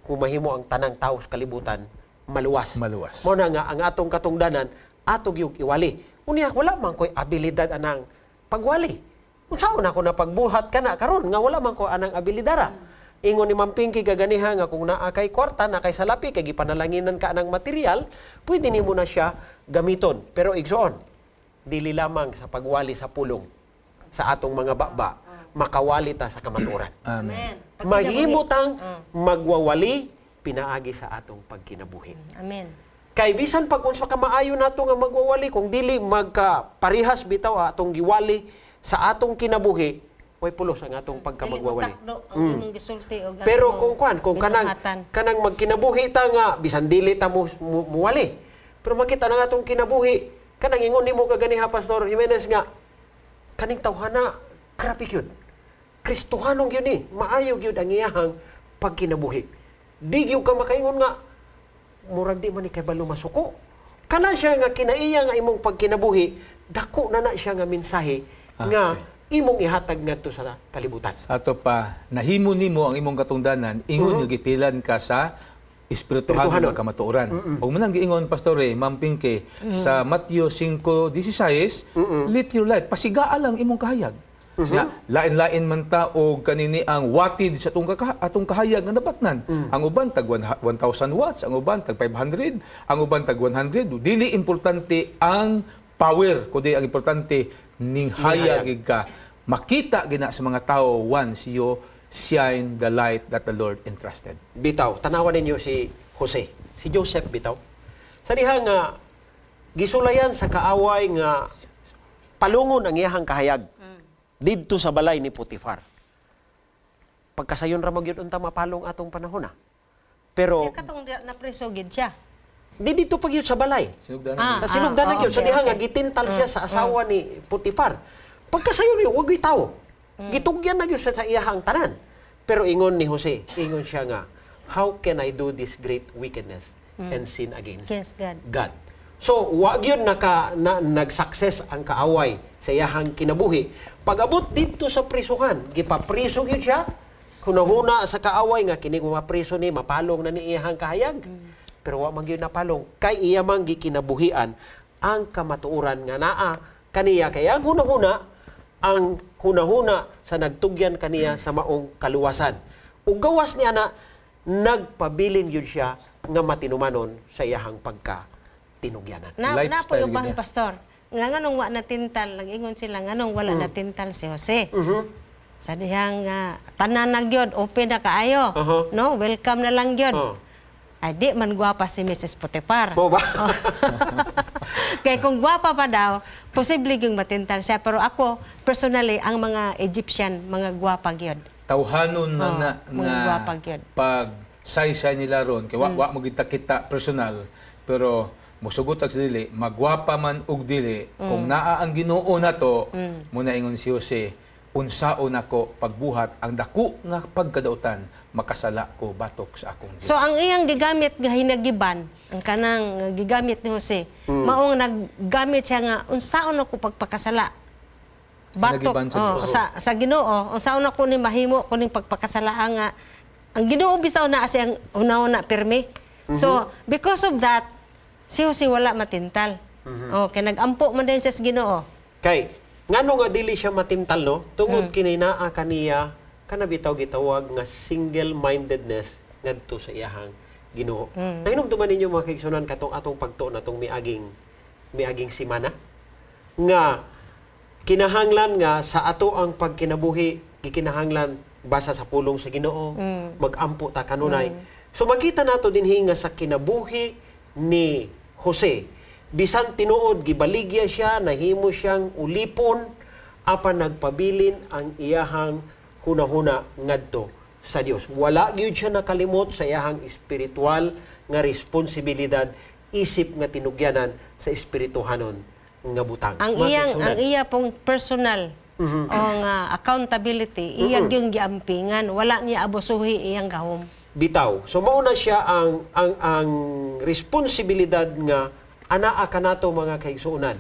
kung mahimo ang tanang tao sa kalibutan maluwas. Maluwas. Mao na nga ang atong katungdanan ato gyud iwali. Unya wala man ko'y abilidad anang pagwali. Unsaon ako na pagbuhat kana karon nga wala man ko anang abilidara? Ingon ni Ma'am Pinky gaganiha nga kung naa kay kwarta, naa kay salapi, kay gipanalanginan ka anang material, pwede nimo na siya gamiton. Pero igsoon, dili lamang sa pagwali sa pulong sa atong mga baba, makawali ta sa kamatuoran. Amen. Mahimo tang magwawali pinaagi sa atong pagkinabuhi. Amen. Kay bisan pag unsa ka maayo nato nga magwawali, kung dili magka parihas bitaw atong giwali sa atong kinabuhi, Way pulos ang atong pagkamagwawali. Dili mo takdo ang imong gisulti og ang Pero imong kung kwan, kung kanang binuhatan. Kanang magkinabuhi ta nga bisan dili ta mo, muwali. Pero makita na nga atong kinabuhi, kanang ingon nimo kaganiha, Pastor Jimenez, nga kaning tawhana grabe gyud. Kristohanong gyud ni, maayo gyud ang iyahang pagkinabuhi. Di gyud ka makaingon nga murag di man ni kay balo masuko. Kana siya nga kinaiya nga imong pagkinabuhi, dako na na siya nga mensahe nga imong ihatag ngadto sa kalibutan. Sa ato pa, nahimo nimo ang imong katungdanan, ingon nga gipilan ka sa espirituhanon Espirituhanon. nga kamatuoran. Ug mao nang giingon, Pastor Ray, Ma'am Pinky, sa Matthew 5:16, "Let your light, pasigaa lang imong kahayag." Nga lain-lain man ta og kanini ang wattage sa atong kahayag nga nabatnan. Ang uban tag 1,000 watts, ang uban tag 500, ang uban tag 100. Dili importante ang power, kundi ang importante ning hayag gid ka. Makita gina sa mga tao once you shine the light that the Lord entrusted. Bitaw, tanawan ninyo si Jose, si Joseph bitaw. Sa diha nga gisulayan sa kaaway nga palungon ang iyahang kahayag didto sa balay ni Potifar. Pagkasayon ra magyud unta mapalong atong panahon ah. Pero Kaya katong napriso gid siya. di dito pa gyud sa balay. Sinugdanan. Ah, Sa sinugdanan gyud sa okay, diha nga gitintal siya sa asawa ni Potifar. Pagkasayon niyo, wag tawo. Gitugyan na gyud siya sa iyahang tanan. Pero ingon ni Jose, ingon siya nga, "How can I do this great wickedness and sin against Against God. God?" So, wa gyud nag-success ang kaaway sa iyahang kinabuhi. Pag-abot dito sa prisuhan, gipapriso gyud siya. Hunahuna sa kaaway nga kini kung mapriso ni mapalong na ni iyahang kahayag. Pero wa man gyud napalong kay iya man gikinabuhian ang kamatuoran nga naa kaniya, kay ang hunahuna sa nagtugyan kaniya sa maong kaluwasan. Ug gawas niya na nagpabilin gyud siya nga matinumanon sa iyahang pagka tinugyanan. Na Lifestyle na po gid uban, niya. Pastor. Nga nganong wa natintal, nag-ingon sila nganong wala natintal si Jose. Sa dihang tanan na gyud, open na kaayo. No, welcome na lang gyud. Ay di man gwapa si Mrs. Potifar. Mao ba? Oh. Kay kung gwapa pa daw, posible yung matintal siya. Pero ako, personally, ang mga Egyptian, mga gwapa gyud. Tawhanon man Oh, na mga nga gwapa gyud. Pag saysay nila ron kay wa wa mo kita kita personal, pero musugot ag sa dili magwapa man og dili, kung naa ang Ginoo nato. Muna ingon si Jose, "Unsaon nako pagbuhat ang dako nga pagkadautan, makasala ko batok sa akong Dios?" So ang iyang gigamit nga hinagiban, ang kanang gigamit ni Jose, maong naggamit siya nga unsaon ako pagpakasala. Batok Hinagiban sa oh, Diyos. sa Ginoo, unsaon ako ni mahimo kuning pagpakasala nga ang Ginoo bitaw na kasi ang una-una pirmi. So because of that, si Jose wala matintal. Oh, kay nagampo man din siya sa Ginoo. Kay ngano nga dili siya matimtal, no? Tungod kini naa kaniya kana bitaw gitawag nga single-mindedness ngadto sa iyahang Ginoo. Nahinumduman ninyo, mga kaigsunan, katong atong pagtuon atong miaging simana nga kinahanglan nga sa ato ang pagkinabuhi gikinahanglan basa sa pulong sa Ginoo, magampo ta kanunay. So makita nato dinhi nga sa kinabuhi ni Jose, bisan tinuod gibaligya siya, nahimo siyang ulipon, apan nagpabilin ang iyahang hunahuna ngadto sa Dios. Wala gyud siya nakalimot sa iyahang espiritual nga responsibilidad isip nga tinugyanan sa espirituhanon nga butang. Ang Mga iyang kaigsunan. ang iya pong personal o nga accountability, iya yung giampingan, wala niya abusuhi iyang gahom. Bitaw. So mauna siya ang responsibilidad nga anaa kanato, mga kaigsuonan,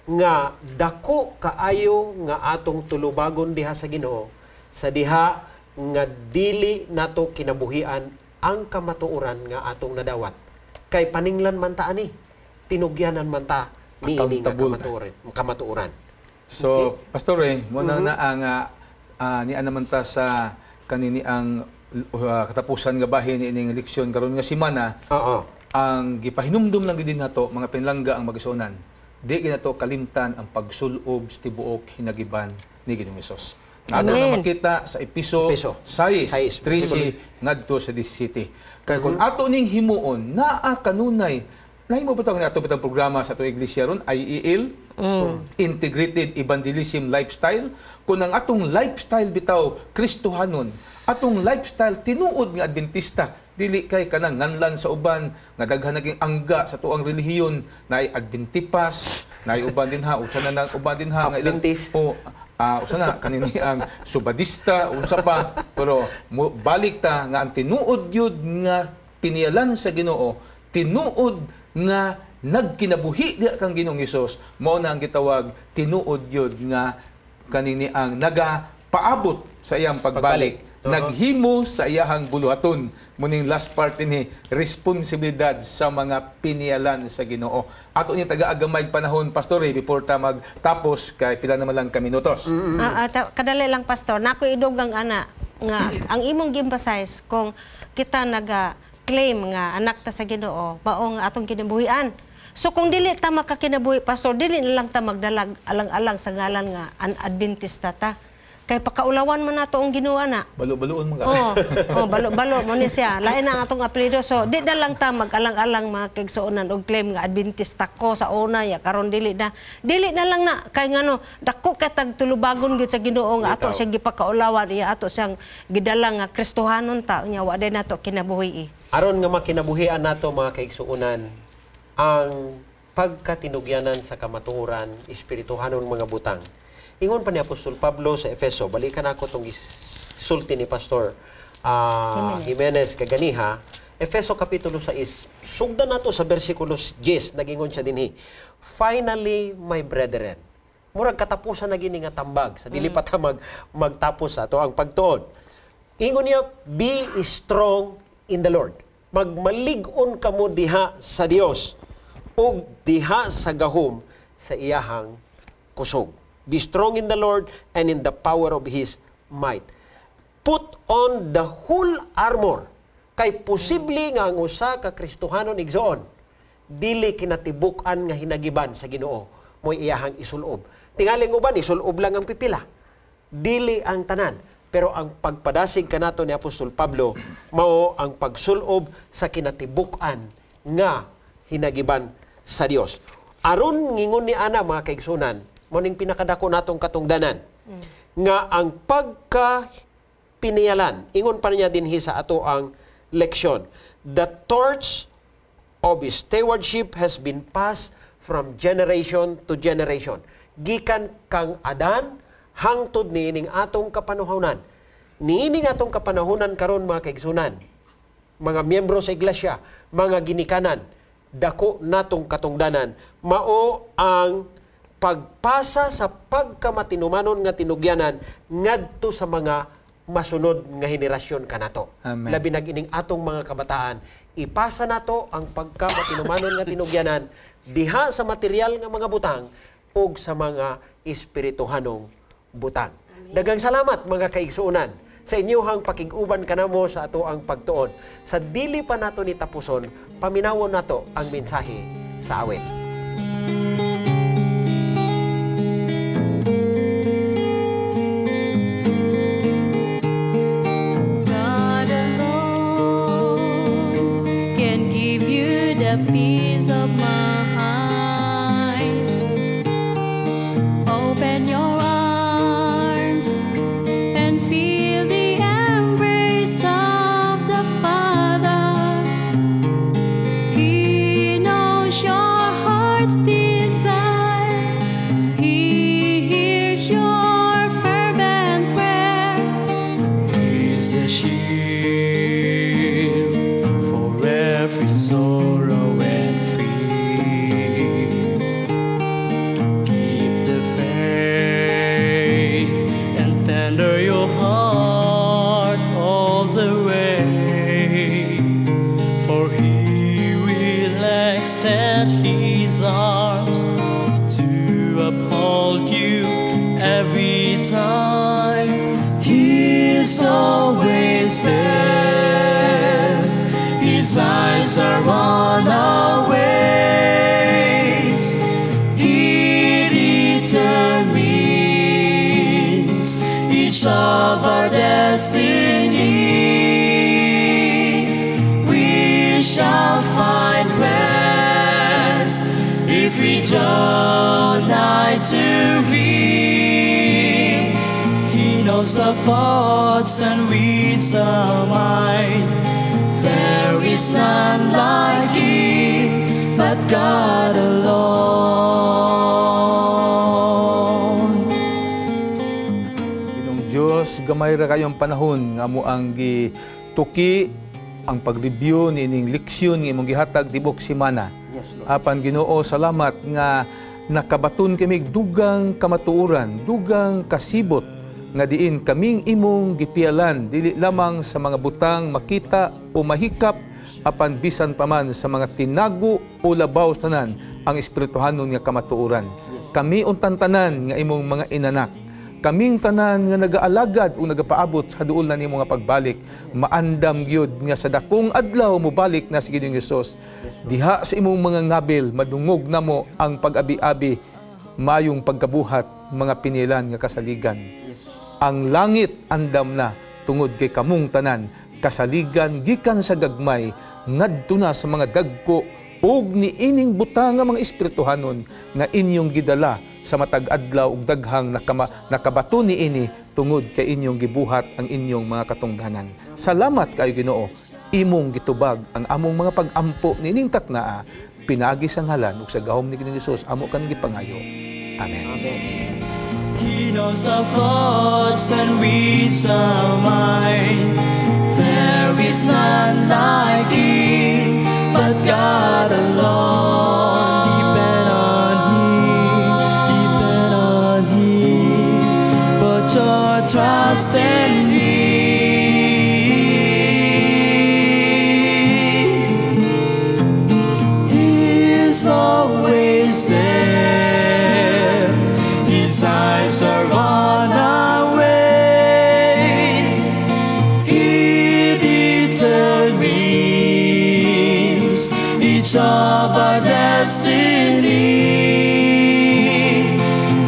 nga dako kaayo nga atong tulubagon diha sa Ginoo sa diha nga dili nato kinabuhian ang kamatuoran nga atong nadawat. Kay paninglan man ta ani, tinugyanan man ta niini nga Accountable ta. kamatuoran. So, Pastor eh, muna na ang niya naman ta sa kanini ang katapusan nga bahin ining leksyon karon nga simana. Ang gipahinumdum lang gid nato, mga pinlangga ang magisuonan. Di ginato kalimtan ang pagsulob sa tibuok hinagiban ni Ginoong Hesus. Nga ato na Amen. makita sa Episo Episo. 6, 6, 13 ngadto sa 17. Kay kung ato ning himuon, naa kanunay. Nahimo ba tawag ni ato bitang programa sa ato iglesia ron, IEL? Integrated evangelism lifestyle. Kung ang atong lifestyle bitaw Kristohanon, atong lifestyle tinuod nga Adventista, dili kay kanang nganlan sa uban nga daghan naging angga sa tuang relihiyon, naay Adventipas, naay uban din ha, usa na nang uban din ha nga ilang Adventist. o usa na kanini ang Subadista, unsa pa, pero balik ta nga ang tinuod gyud nga piniyalan sa Ginoo, tinuod nga nagkinabuhi diha kang Ginoong Hesus, mao na ang gitawag tinuod gyud nga kanini ang nagapaabot sa iyang pagbalik, Pagbalik. Naghimo sa iyahang buluhaton. Muning last part ini, responsibilidad sa mga piniyalan sa Ginoo. Ato ni taga-agamay panahon, Pastor, before ta magtapos kay pila naman lang ka minutos. Kadali lang, Pastor, nako idugang ana nga ang imong gi-emphasize kung kita naga claim nga anak ta sa Ginoo, mao nga atong kinabuhian. So kung dili ta makakinabuhi, Pastor, dili na lang ta magdalag alang-alang sa ngalan nga an Adventista ta. Kay pakaulawan man nato ang Ginoo na. Balo-baloon mga. Oo, oh, balo-balo mo ni siya. Lain na ang atong apelyido. So, di na lang ta mag-alang-alang mga kaigsuonan og claim nga Adventista ko sa una ya karon dili na. Dili na lang na kay ngano dako kay tag tulubagon gyud sa Ginoo nga ato siyang gipakaulawan, iya ato siyang gidala nga Kristohanon ta unya wa day nato kinabuhi. Aron nga makinabuhian nato, mga kaigsuonan, ang pagkatinugyanan sa kamatuoran, espirituhanon mga butang. Ingon pa ni Apostol Pablo sa Efeso, balikan ako tong sulti ni Pastor Jimenez kaganiha, Efeso Kapitulo 6, sugdan nato sa versikulo 10, nagingon siya dinhi. "Finally, my brethren," murag katapusan na gini nga tambag, sa dili pa ta magtapos sa ato ang pagtuon. Ingon niya, "Be strong in the Lord." Magmalig-on kamo diha sa Dios ug diha sa gahom sa iyahang kusog. Be strong in the Lord and in the power of His might. Put on the whole armor. Kay posible nga ang usa ka Kristohanon, igsoon, dili kinatibuk-an nga hinagiban sa Ginoo mo'y iyahang isulob. Tingaling uban isulob lang ang pipila. Dili ang tanan. Pero ang pagpadasig kanato ni Apostol Pablo mao ang pagsulob sa kinatibuk-an nga hinagiban sa Dios. Aron ngingon ni ana, mga kaigsunan, mao ning pinakadako natong katungdanan nga ang pagka piniyalan, ingon pa niya dinhi sa ato ang leksyon, the torch of stewardship has been passed from generation to generation. Gikan kang Adan hangtod niining atong kapanahonan. Niining atong kapanahonan karon, mga kaigsunan, mga miyembro sa iglesia, mga ginikanan, dako natong katungdanan mao ang pagpasa sa pagkamatinumanon nga tinugyanan ngadto sa mga masunod nga henerasyon kanato. Amen. Labi nag ining atong mga kabataan, ipasa nato ang pagkamatinumanon nga tinugyanan diha sa material nga mga butang ug sa mga espirituhanong butang. Daghang salamat, mga kaigsuonan, sa inyuhang pakig-uban kanamo sa ato ang pagtuon. Sa dili pa nato ni tapuson, paminawon nato ang mensahe sa awit. God alone can give you the peace of mind. Open your arms and feel the embrace of the Father. He knows your heart's desire. He hears your fervent prayer. He's the shield for every sorrow and fear. Keep the faith and tender your heart all the way, for He will extend His arms to uphold you every time. He's always there. His eyes are on our ways. He determines each of our destiny. We shall find rest if we Draw nigh to Him. He knows our thoughts and reads our mind. There is none like Him, but God alone. Ginoong Diyos, gamay ra kayong panahon nga amo ang gituki ang pag-review niining leksyon nga imong gihatag tibok semana. Yes, Lord. Apan Ginoo, salamat nga nakabaton kami dugang kamatuoran, dugang kasibot nga diin kaming imong gipialan dili lamang sa mga butang makita o mahikap apan bisan pa man sa mga tinago o labaw tanan ang espirituhanon nga kamatuoran. Kami untang tanan nga imong mga inanak, kaming tanan nga nagaalagad o nagapaabot sa duol na nimo nga pagbalik, maandam gyud nga sa dakong adlaw mobalik na si Ginoong Hesus. Diha sa imong mga ngabil madungog namo ang pag-abi-abi, maayong pagkabuhat, mga pinilan nga kasaligan. Ang langit andam na tungod kay kamong tanan kasaligan gikan sa gagmay ngadto na sa mga dagko ug niining butang nga mga espirituhanon nga inyong gidala sa matag adlaw ug daghang nakabato niini tungod kay inyong gibuhat ang inyong mga katungdanan. Salamat kayo, Ginoo, imong gitubag ang among mga pag-ampo niining taknaa pinaagi sa ngalan ug sa gahom ni Ginoong Hesus amo kang gipangayo. Amen. Amen. He knows our thoughts and reads our mind. There is none like Him, but God alone. Depend on Him, depend on Him. Put your trust in Him. He is always there. His eyes are on our ways. He determines each of our destiny.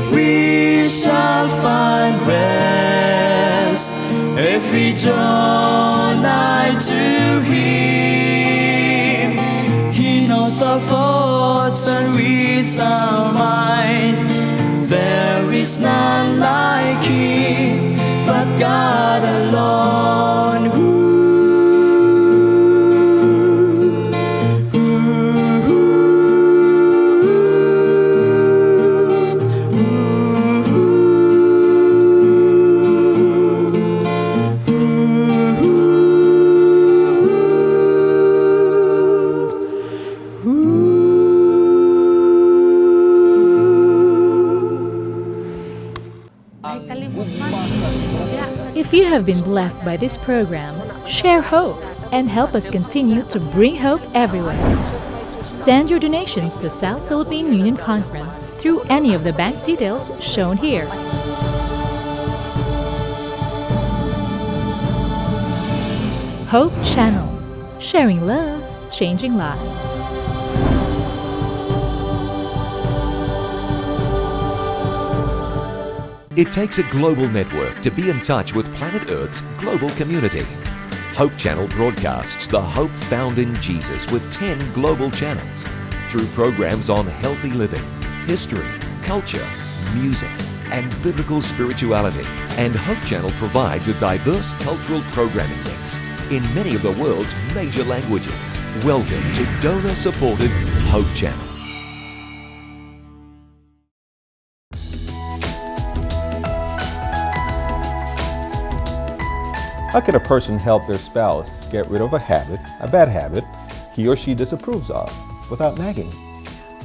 We shall find rest if we draw nigh to Him. He knows our thoughts and reads our mind. There is none like Him, but God alone. Ooh, ooh, ooh, ooh, ooh, ooh. Ay, kalimot man. If you have been blessed by this program, share hope and help us continue to bring hope everywhere. Send your donations to South Philippine Union Conference through any of the bank details shown here. Hope Channel, sharing love, changing lives. It takes a global network to be in touch with planet Earth's global community. Hope Channel broadcasts the hope found in Jesus with 10 global channels through programs on healthy living, history, culture, music, and biblical spirituality. And Hope Channel provides a diverse cultural programming mix in many of the world's major languages. Welcome to donor supported Hope Channel. How can a person help their spouse get rid of a habit, a bad habit, he or she disapproves of, without nagging?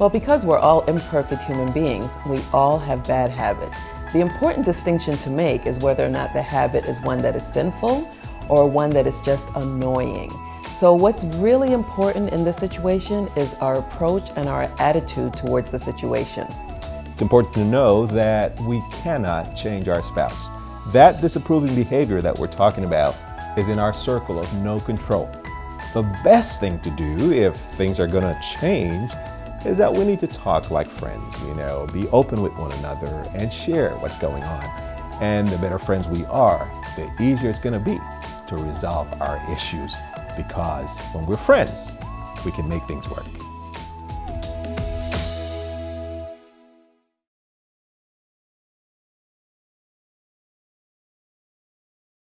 Well, because we're all imperfect human beings, we all have bad habits. The important distinction to make is whether or not the habit is one that is sinful or one that is just annoying. So, what's really important in this situation is our approach and our attitude towards the situation. It's important to know that we cannot change our spouse. That disapproving behavior that we're talking about is in our circle of no control. The best thing to do if things are going to change is that we need to talk like friends, be open with one another and share what's going on. And the better friends we are, the easier it's going to be to resolve our issues, because when we're friends, we can make things work.